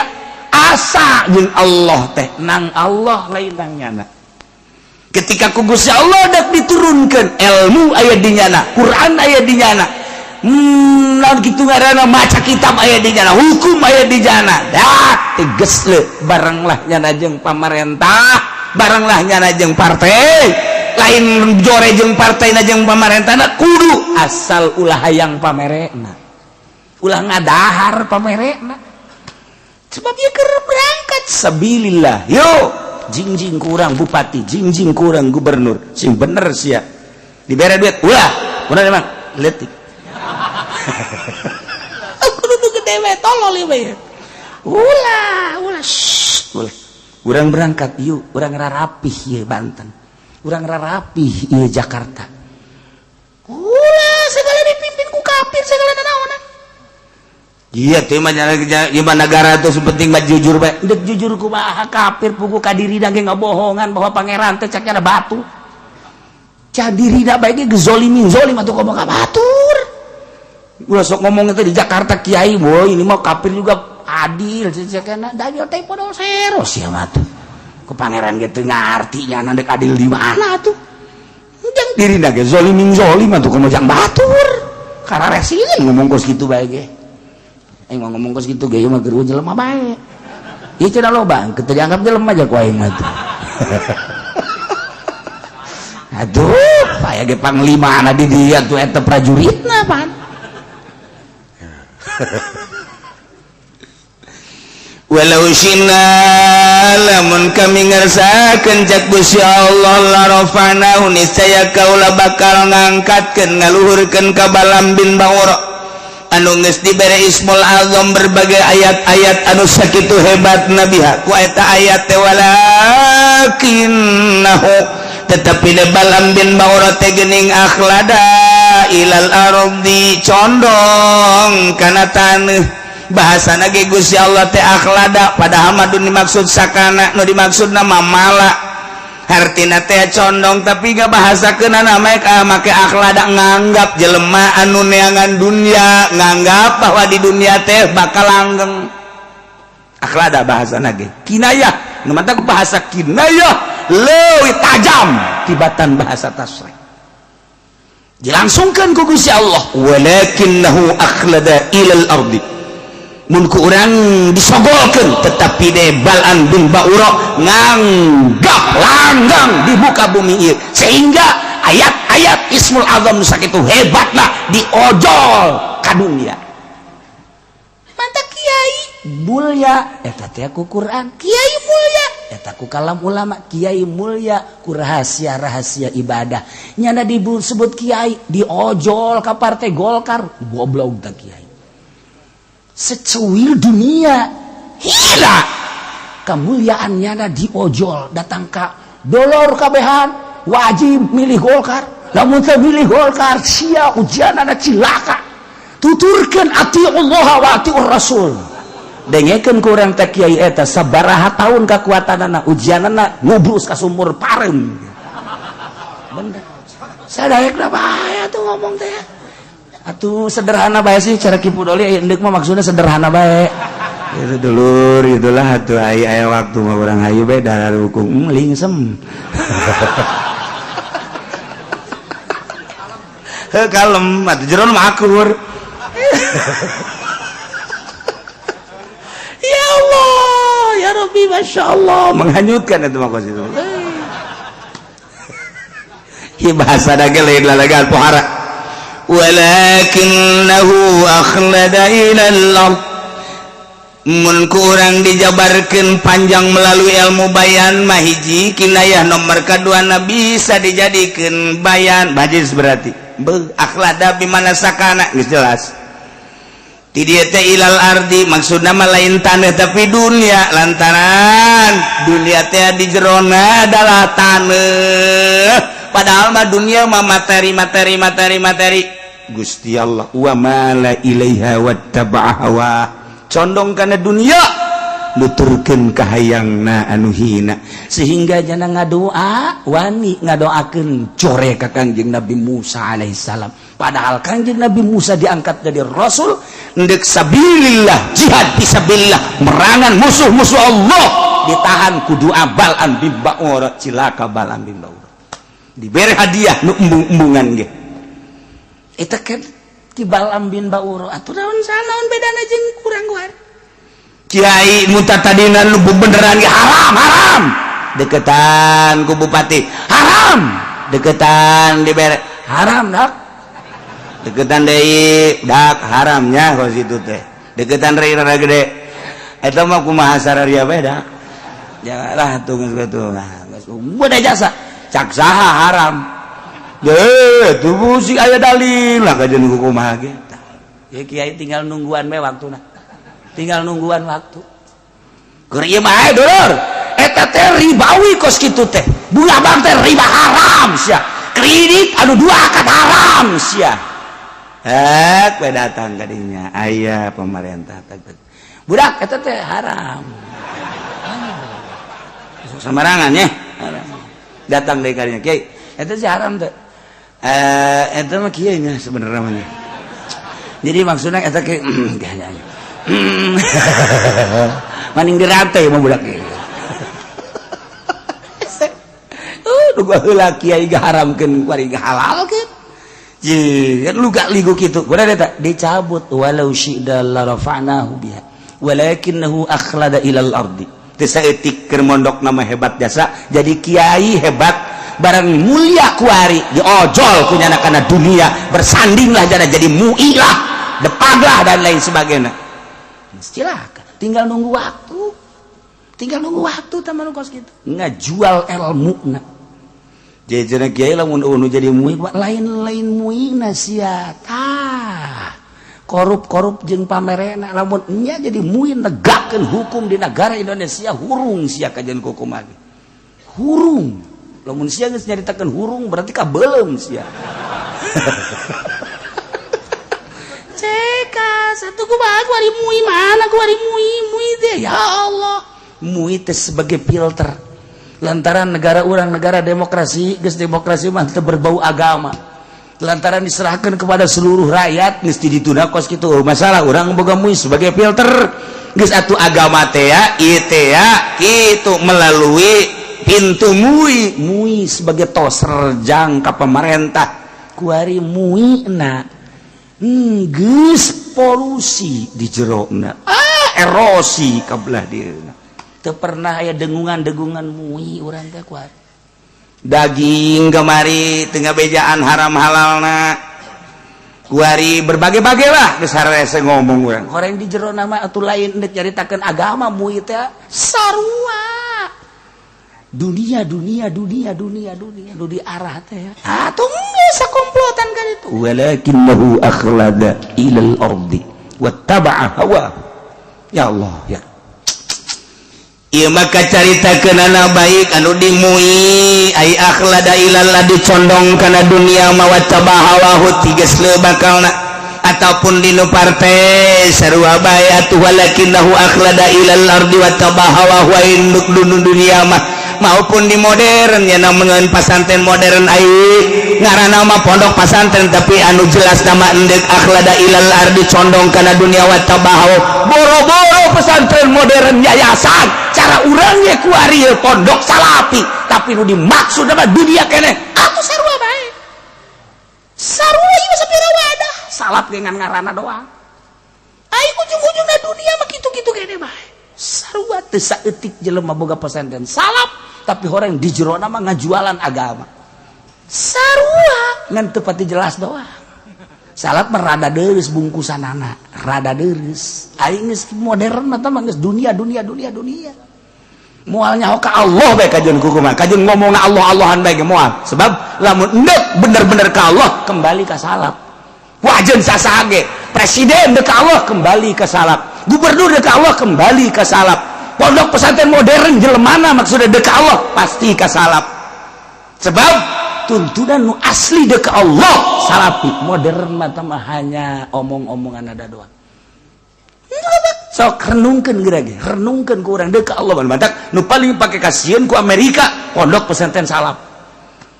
asa jeung Allah teh nang Allah lain nang nyana. Ketika ku Gusti Allah dak diturunkan ilmu aya di nyana, Quran aya di nyana, naon kitu ngaranna maca kitab aya di nyana, hukum aya di nyana. Dah tegas le barenglah nyana jeung pamarentah, barenglah nyana jeung partai, lain jore jeung partai na jeung pamarentahna kudu asal ulah hayang pamerena, ulah ngadahar pamerena. Sebab ieu keur berangkat sabilillah. Yo jingjing kurang bupati, jingjing kurang gubernur, sing bener sia. Dibere duit, ulah, bener emang leutik. Kudu nu gede we tolol ieu we. Ulah, ulah, shh, ulah. Urang berangkat yuk, urang rarapih ieu Banten. Urang rarapih ieu Jakarta. Ulah segala dipimpin ku kafir segala nanaonan. Iya teh mah gimana negara tuh penting mah jujur bae. Dek jujur kumaha kafir pugu ka dirina ge ngabohongan bahwa pangeran teh caknya batu. Cak dirina bae ge gezolimin zolim atuh komo ka batur. Ulah sok ngomong teh di Jakarta kiai, boy ini mah kafir juga adil cakna dajjal teh podol sero sia mah tuh. Ku pangeran ge teu ngarti nya dek adil di mana tuh. Jang dirina ge zolimin zolim atuh komo jang batur. Kararesin ngomong kos kitu bae ge. Aing mah ngomong kos kitu ge ieu mah geus jelema bae. Ieu cenah loba, teu dianggap jelema aja ku aing mah tuh. Aduh, aya ge panglimana di dieu tuh eta prajuritna pan. Walau syina lamun kami ngersakeun cak Gusti Allah la rafa'nahu niscaya kaula bakal ngangkatkeun ngaluhurkeun ka Balam bin Baura anu geus dibere Ismul Azam berbagai ayat-ayat anu sakitu hebat nabiha ku eta ayat teh walakinnahu Tetapi Balam bin Baura teh geuning akhlada ilal ardi, condong kana taneuh. Bahasana ge Gusti Allah teh akhlada, padahal mah dimaksud sakana, nu dimaksud nama mala, hartina teh condong, tapi gak bahasa kena namanya make akhlada. Nganggap jelema anu neangan dunia, nganggap bahwa di dunia teh bakal langgeng. Akhlada bahasa ge kinayah, nu matak bahasa kinayah leuwih tajam tibatan bahasa tasrih. Dilangsungkan ku Gusti Allah, walakinnahu akhlada ilal ardi. Mun ku urang disogolkeun, tetapi deh Balam bin Baura nganggap langgang di muka bumi ieu, sehingga ayat-ayat Ismul Azam nu sakitu hebatna diojol ka dunia. Mantap, kiai mulia eta teh ku Quran, kiai mulia eta ku kalam ulama, kiai mulia ku rahasia-rahasia ibadah. Nyana disebut kiai, diojol ka Partai Golkar. Goblok tak kiai secuil dunia hila kemuliaannya na diojol. Datang ka dolor kabehan wajib milih Golkar. Lamun teu milih Golkar sia ujian cilaka. Tuturkeun Allah wa atiur Rasul, dengekeun ku urang teh kiai eta sabaraha tahun kekuatanana, ujianana ngubrus ka sumur pareum. Bener, sadaekna bae atuh ngomong teh atuh sederhana bae sih. Cara Ki Pudoli endek mah maksudnya sederhana bae itu dulur, itulah atuh. Aya aya waktu mah urang hayu bae darah hukum lingsem. Heuh, kalem atuh, jero mah akur. Ya Allah ya Rabbi, Masya Allah, menghanyutkan itu mah kos itu. Ieu bahasa dage lain lalagan pohara. Walakinnahu akhlada ilal ard. Mun ku urang dijabarkeun panjang melalui ilmu bayan mah, hiji kinayah, nomor kadua na bisa dijadikeun bayan majis. Berarti be akhlada bimana sakana geus jelas ti dieu teh. Ilal ardi maksudna mah lain tanah tapi dunia, lantaran dunia teh di jerona adalah tanah, padahal mah dunia mah materi, materi, materi, materi. Gusti Allah wa mala ilaiha wattaba'a hawa, condong kana dunia, nuturkeun kahayangna anu hina, sehingga jana ngadoa, wani ngadoakeun core ka Kangjeng Nabi Musa alaihissalam. Padahal Kangjeng Nabi Musa diangkat jadi rasul ndek sabilillah, jihad fisabilillah, merangan musuh-musuh Allah, ditahan ku doa Balam bin Baura. Cilaka Balam bin Baura, diberi hadiah nu embung-embungan ge. Eta kan ti Balam bin Baura atuh, naon naon bedana jeung kurang guar kiai muta tadina nu beneran ge haram, haram deketan ku bupati, haram deketan, dibere haram dak deketan deui dak haramnya. Kos itu teh deketan deui rada gede, eta mah kumaha sararia beda ya lah tuh. Geus kitu, nah geus beda jasa cak saha haram. Deh, tuh sih aya dalil lah kajian kumaha ge. Ya kiai tinggal nungguan we waktuna. Tinggal nungguan waktu. Keur ieu mah dulur, eta teh ribawi kos kitu teh. Bunga bank teh riba haram sia. Kredit anu dua akad haram sia. Hek we datang ka dinya aya pemerintah. Budak eta teh haram. Sembarangan ya. Datang deui ka dinya, kiai, eta sih haram teh. Eta mah kieu nya sebenarnya mah. Jadi maksudnya eta ke maning dirantai mah budak ieu. Duga heula kiai gaharamkeun kuari halalkeun. Ye, kan lu gak ligu kitu. Kudu eta dicabut walau syi'da la rafa'nahu biha. Walakinnahu akhlada ilal ardi. Teu saeutik keur mondok nama hebat jasa, jadi kiai hebat barang mulia kuari diojol ku nyana kana dunia, bersandinglah jana jadi muilah, depaglah dan lain sebagainya. Silakan, tinggal nunggu waktu, tinggal nunggu waktu teman kos gitu ngajual ilmu na. Jadi kiai lamun unu jadi mui lain-lain muina sia tah korup-korup jeung pamerena. Lamun nya jadi mui negakkeun hukum di negara Indonesia, hurung sia kajian kumaha hurung. Lamun sia geus nyaritakeun hurung berarti kabeuleum sia. Ceka satu kumaha kuari mui mana kuari mui mui teh ya Allah. Mui teh sebagai filter. Lantaran negara urang negara demokrasi, geus demokrasi mah teu berbau agama. Lantaran diserahkan kepada seluruh rakyat geus ditunda kos kitu. Masalah urang boga mui sebagai filter. Geus atuh agama teh ya, ieu teh ya, kitu melalui pintu mui, mui sebagai toserjang ka pemerintah. Kuari mui na geus polusi di jerona. Ah, erosi ka belah dieuna. Teu pernah aya dengungan-dengungan mui urang teh kuari. Daging kemari tengah bejaan haram halalna. Kuari berbagai-bagai lah geus harese ngomong urang. Horeng di jero nama atuh lain deuk nyaritakeun agama mui teh sarua. Dunia dunia dunia dunia dunia nu diarah teh. Atuh geus sakomplotan kan itu. Walakinnahu akhlada ilal ardi wattaba'a hawa. Ya Allah ya. Ieu maka caritakeunana baik anu dimui ai akhlada ilal adi condong kana dunia mah wattaba hawahu tiges leu bakalna ataupun dinu partai sarua bae atuh walakinnahu akhlada ilal ardi wattaba hawahu induk dunia mah maupun di modern ya namun pasantren modern ai ngaranna mah pondok pasantren tapi anu jelas nama endek akhlada ilal ardi condong kana dunia wattaba hawa boro-boro pesantren modern yayasan cara urangnya kuari pondok salapi tapi nu dimaksud nama dunia kene atuh sarua bae sarua ieu sapira wadah salap dengan ngaranna doang ai ujung-ujungna dunia mah kitu-kitu kene bae sarua teu saeutik jelema boga pesantren salap tapi orang di jerona mah ngajualan agama sarua ngan teu pati jelas doang. Salap mah rada deureuss bungkusanana rada deureuss aing geus modern mah tah geus dunia dunia dunia dunia moal nyaho ka Allah bae kajeun kukumaha kajeun ngomongna Allah Allahan bae ge moal sebab lamun endek bener-bener ka Allah kembali ka salap wajeun sasaha ge presiden dek ka Allah kembali ka salap gubernur dek ka Allah kembali ka salap pondok pesantren modern jelemana maksudnya dek ka Allah pasti ka salap sebab tuntunan nu asli dek ka Allah salapi modern mah mah hanya omong-omongan ada doang. Sok renungkeun geura ge renungkeun ku urang dek ka Allah mantak nu paling pake kasieun ku Amerika pondok pesantren salap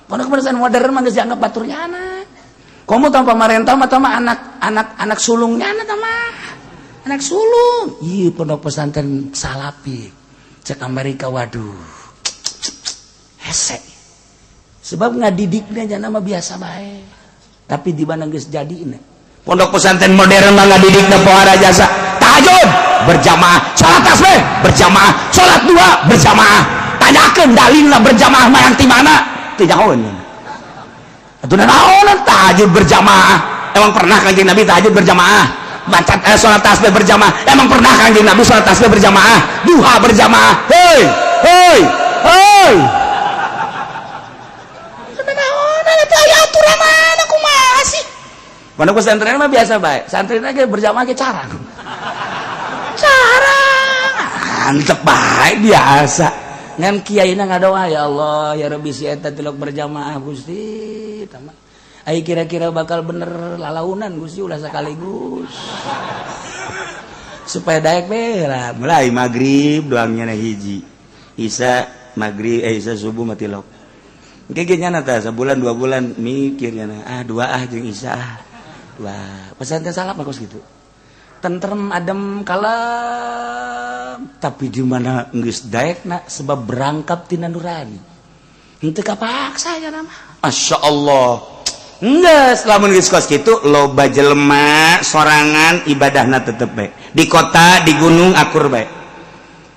pondok pesantren modern mah geus dianggap baturnya anak komo tanpa pamarentah mah mah anak anak anak sulungnya anak mah anak sulung ieu pondok pesantren salapi cek Amerika waduh hese sebab ngadidiknya jana mah biasa bae tapi di mana geus jadi ini pondok pesantren modern mah ngadidikna pohara jasa tahajud berjamaah salat tasbih berjamaah salat dua berjamaah tanyakeun dalilna berjamaah mah yang ti mana teu nyahoeun atuh naon tahajud berjamaah emang pernah Kanjeng Nabi tahajud berjamaah baca salat tasbih berjamaah emang pernah Kanjeng Nabi salat tasbih berjamaah duha berjamaah hei hei hei aturan kumaha sih pondok pesantren mah biasa bae santri ge berjamaah ge carang carang antep bae biasa ngan kiaina ngadoa ya Allah ya Rabbi si eta tilok berjamaah Gusti tama ai kira-kira bakal bener lalaunan Gusti ulah sekaligus supaya daek bae lah mulai maghrib doangnya na hiji isa maghrib isa subuh mah tilok engke ge nyana tah sabulan 2 bulan mikir nyana ah dua ah jeung isa ah dua pesantren salap bagus gitu tentrem adem kalem tapi di mana geus daekna sebab berangkap tina nurani henteu kapaksa ya nama Masya Allah geus lamun geus kos kitu loba jelema sorangan ibadahna tetep bae di kota di gunung akur bae.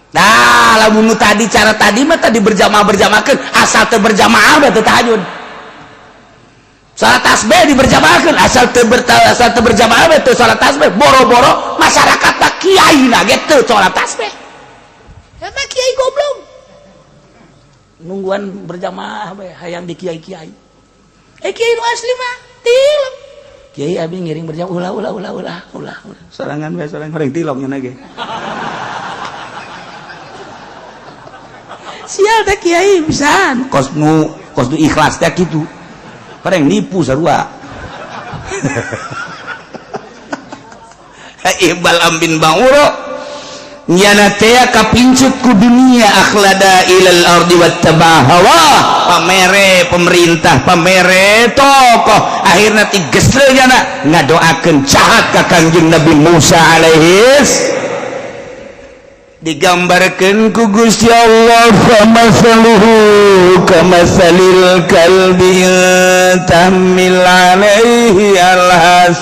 Nah lamun tadi cara tadi mah tadi berjamaah berjamaahkeun asal teu berjamaah bae teu tahajud salat tasbih diberjamaahkeun asal teu asal teu berjamaah bae teu salat tasbih boro-boro masyarakat tak kiai na ge teu salat tasbih eta kiai goblok nungguan berjamaah bae hayang di kiai-kiai kiai nu asli mah tilok kiai abi ngiring berjamaah ulah ulah ulah ulah ulah sorangan bae sorangan horeng tilok nya ge. Sial teh kiai pisan. Kos nu kos nu ikhlas teh kitu. Padahal nipu sarua. Bal'am bin Ba'ura nyana teh kapincut ku dunia akhlada ilal ardi wattaba hawa, pamere pemerintah, pamere tokoh, akhirna tigesle nyana ngadoakeun jahat ka Kangjeng Nabi Musa alaihis. Digambarkeun ku Gusti Allah, famasaluhu kamasalil kalbi tahmil alaihi alhas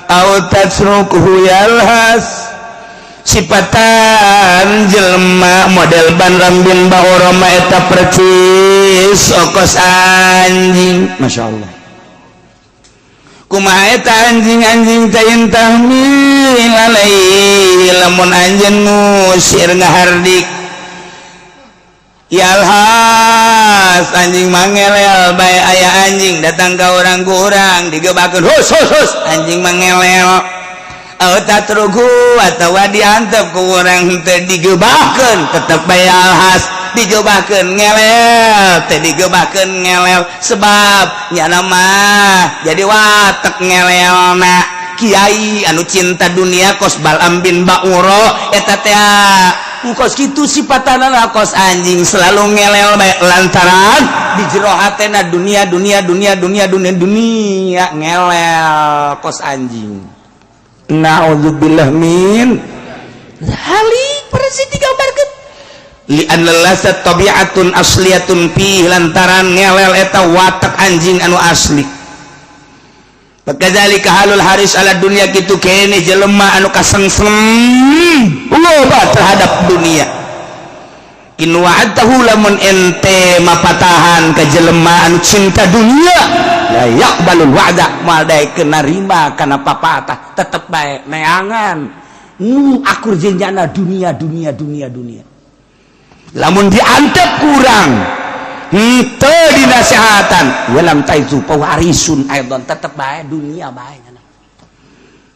aw tasrukuhu yalhas. Sipatan jelema model Bal'am bin Ba'ura mah eta percis okos anjing. Masya Allah, kumaha eta anjing-anjing teh? Tahmil alaihi, lamun anjeun ngusir, ngahardik, yalhas, anjing mangelel bae. Aya anjing datang ka urang, ku urang digebakeun, "Hus, hus, hus," anjing mangelel. Aw tatruku, atawa diantep ku urang, teu digebakeun, tetep bae yalhas. Digebakeun ngelel, teu digebakeun ngelel, sebab nyana mah jadi watek ngelelna. Kiai anu cinta dunia kos Bal'am bin Ba'uro eta teh kos kitu sifatana, kos anjing, selalu ngelel bae lantaran di jero hatena dunia, dunia, dunia, dunia, dunia, dunia, ngelel kos anjing. Naudzubillah min hali. Persis digambarkeun, li anna lasat tabi'atun asliyatun fi, lantaran ngelel eta watak anjing anu asli. Kadzalika halul haris ala dunia, kitu kene jelema anu kasengsem loba terhadap dunia. In wa'adtahu, lamun ente mapatahan ka jelema anu cinta dunia, la yaqbalul wa'da, moal daekeun narima kana papatah, tetep bae neangan nu akur jeung nyana dunia, dunia, dunia, dunia. Lamun diantep kurang henteu dinasehatan, walam taizu pewarisun aidon, tetep bae dunia bae.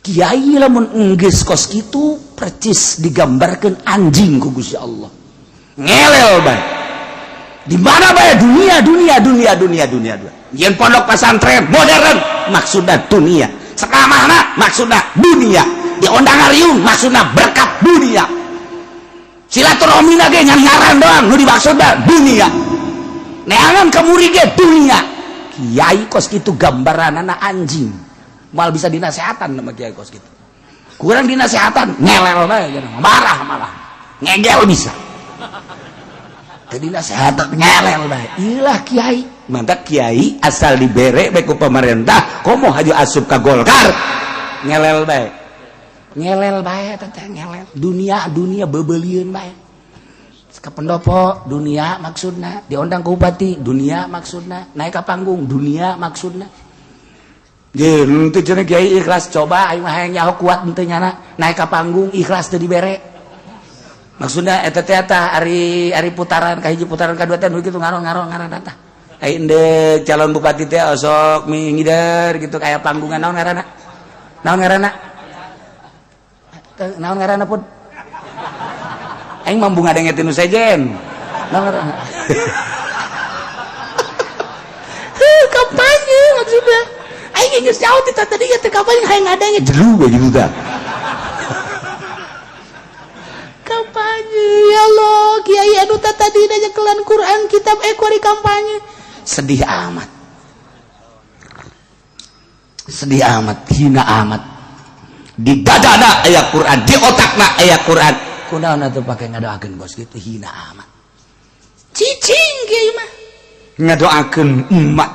Kiai lamun enggeus kos kitu percis digambarkeun anjing ku Gusti Allah, ngelel bae di mana bae, dunia, dunia, dunia, dunia, dunia, dunia. Yen pondok pesantren modern maksudna dunia, sekamana maksudna dunia, diondang ngariung maksudna berkat dunia, silaturahmi ge ngan ngaran doang, nu dimaksudna dunia, neangan kemuri ge dunia. Kiai kos kitu gambaranana anjing, mal bisa dinasehatan sama kiai kos kitu. Kurang dinasehatan ngelel bae, marah, malah ngegel. Bisa teu dinasehatan ngelel bae. Ilah kiai mantap. Kiai asal dibere bae ku pemerintah, komo haju asup ka Golkar, ngelel bae, ngelel bae teh, ngelel dunia, dunia, bebelieun bae. Ke pendopo dunia maksudna, diundang ke bupati dunia maksudna, naik ke panggung dunia maksudna. Jeung teu cenah kiai ikhlas. Coba aing mah hayang nyaho kuat henteu nyana naik ke panggung ikhlas teu dibere maksudna eta teh. Eta ari ari putaran ka hiji, putaran ka dua teh kitu, ngaron ngaron ngaron tah. Ai endek calon bupati teh osok mingider gitu kayak panggungan. Naon ngaranna, naon ngaranna, naon ngaranna pun aing mambu ngadenge nu sejen. Naon ngaranna? Heuh, kampanye maksudnya. Aing geus jauh ti tadi teh, kampanye hayang ngadenge jelu we gitu tah. Kampanye, ya Allah, kiai anu tadi nyekelan Quran kitab ekor di kampanye. Sedih amat, sedih amat, hina amat. Di dada aya Quran, di otakna aya Quran, kunaon atuh pake ngadoakeun bos gitu? Hina amat, cicing kiai mah ngadoakeun umat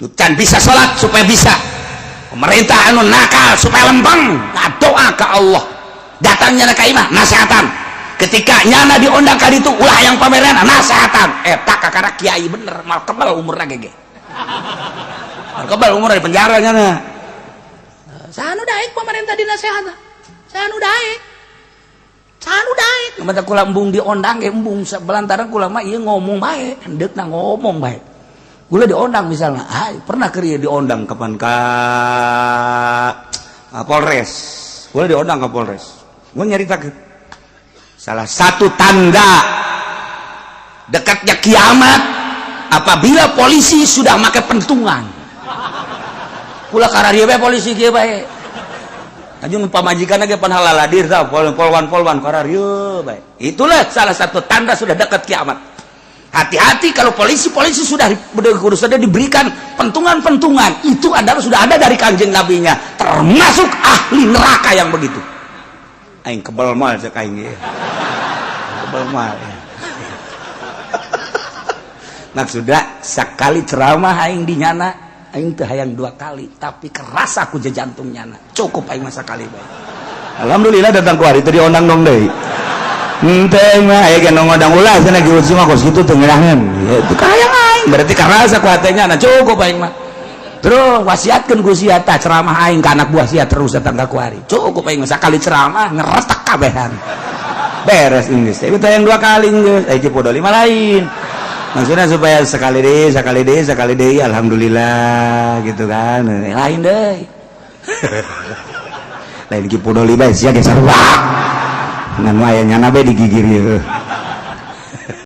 nu can bisa salat supaya bisa, pemerintah anu nakal supaya lempeng, ngadoa ka Allah. Datangnya ka imah nasehatan, ketika nyana diundang ka ditu ulah yang pameran, nasehatan eta kakara kiai bener mal kebal umurna gege, mal kebal umur di penjara nyana. Saha nu daek pemerintah dinasehatan? Saha nu daek? Saha nu daek? Mata kula embung diondang ge embung, belantaran kula mah ieu ngomong bae, hendeukna ngomong bae. Kula diondang misalnya, ah, pernah keur ieu diondang kapan ka Polres. Kula diondang ke Polres. Gua nyaritakeun salah satu tanda Dekatnya kiamat apabila polisi sudah pakai pentungan. Kula kararieu bae, polisi kieu bae. Aju pamajikan ge pan haladir tah, polwan-polwan kararieu bae. Itulah salah satu tanda sudah dekat kiamat. Hati-hati kalau polisi-polisi sudah sudah diberikan pentungan-pentungan, itu adalah sudah ada dari Kanjeng Nabinya, termasuk ahli neraka yang begitu. Aing kebel mal cek aing ge. Kebel mal. Maksudnya sekali ceramah aing di nyana, aing teu hayang dua kali, tapi kerasa ku jantung nyana. Cukup aing masa kali bae. Alhamdulillah datang ku hari tadi ondang dong deui. Henteu mah aya ge ngondang, ulah cenah gi mah kos kitu teu ngeunaheun. Ya itu kahayang aing, berarti kerasa ku hatenya na, cukup aing mah. Terus wasiatkeun ku sia tah ceramah aing ka anak buah sia, terus datang ka kuari. Cukup aing mah sakali ceramah ngeretek kabehan. Beres geus. Tapi tayang dua kali geus. Eh, Ki lima lain. Maksudnya supaya sekali deh, sekali deh, sekali deh, alhamdulillah gitu kan. Lain deh. Lain Ki Podoli bae sia ge sarua. Ngan aya nyana bae digigir ieu.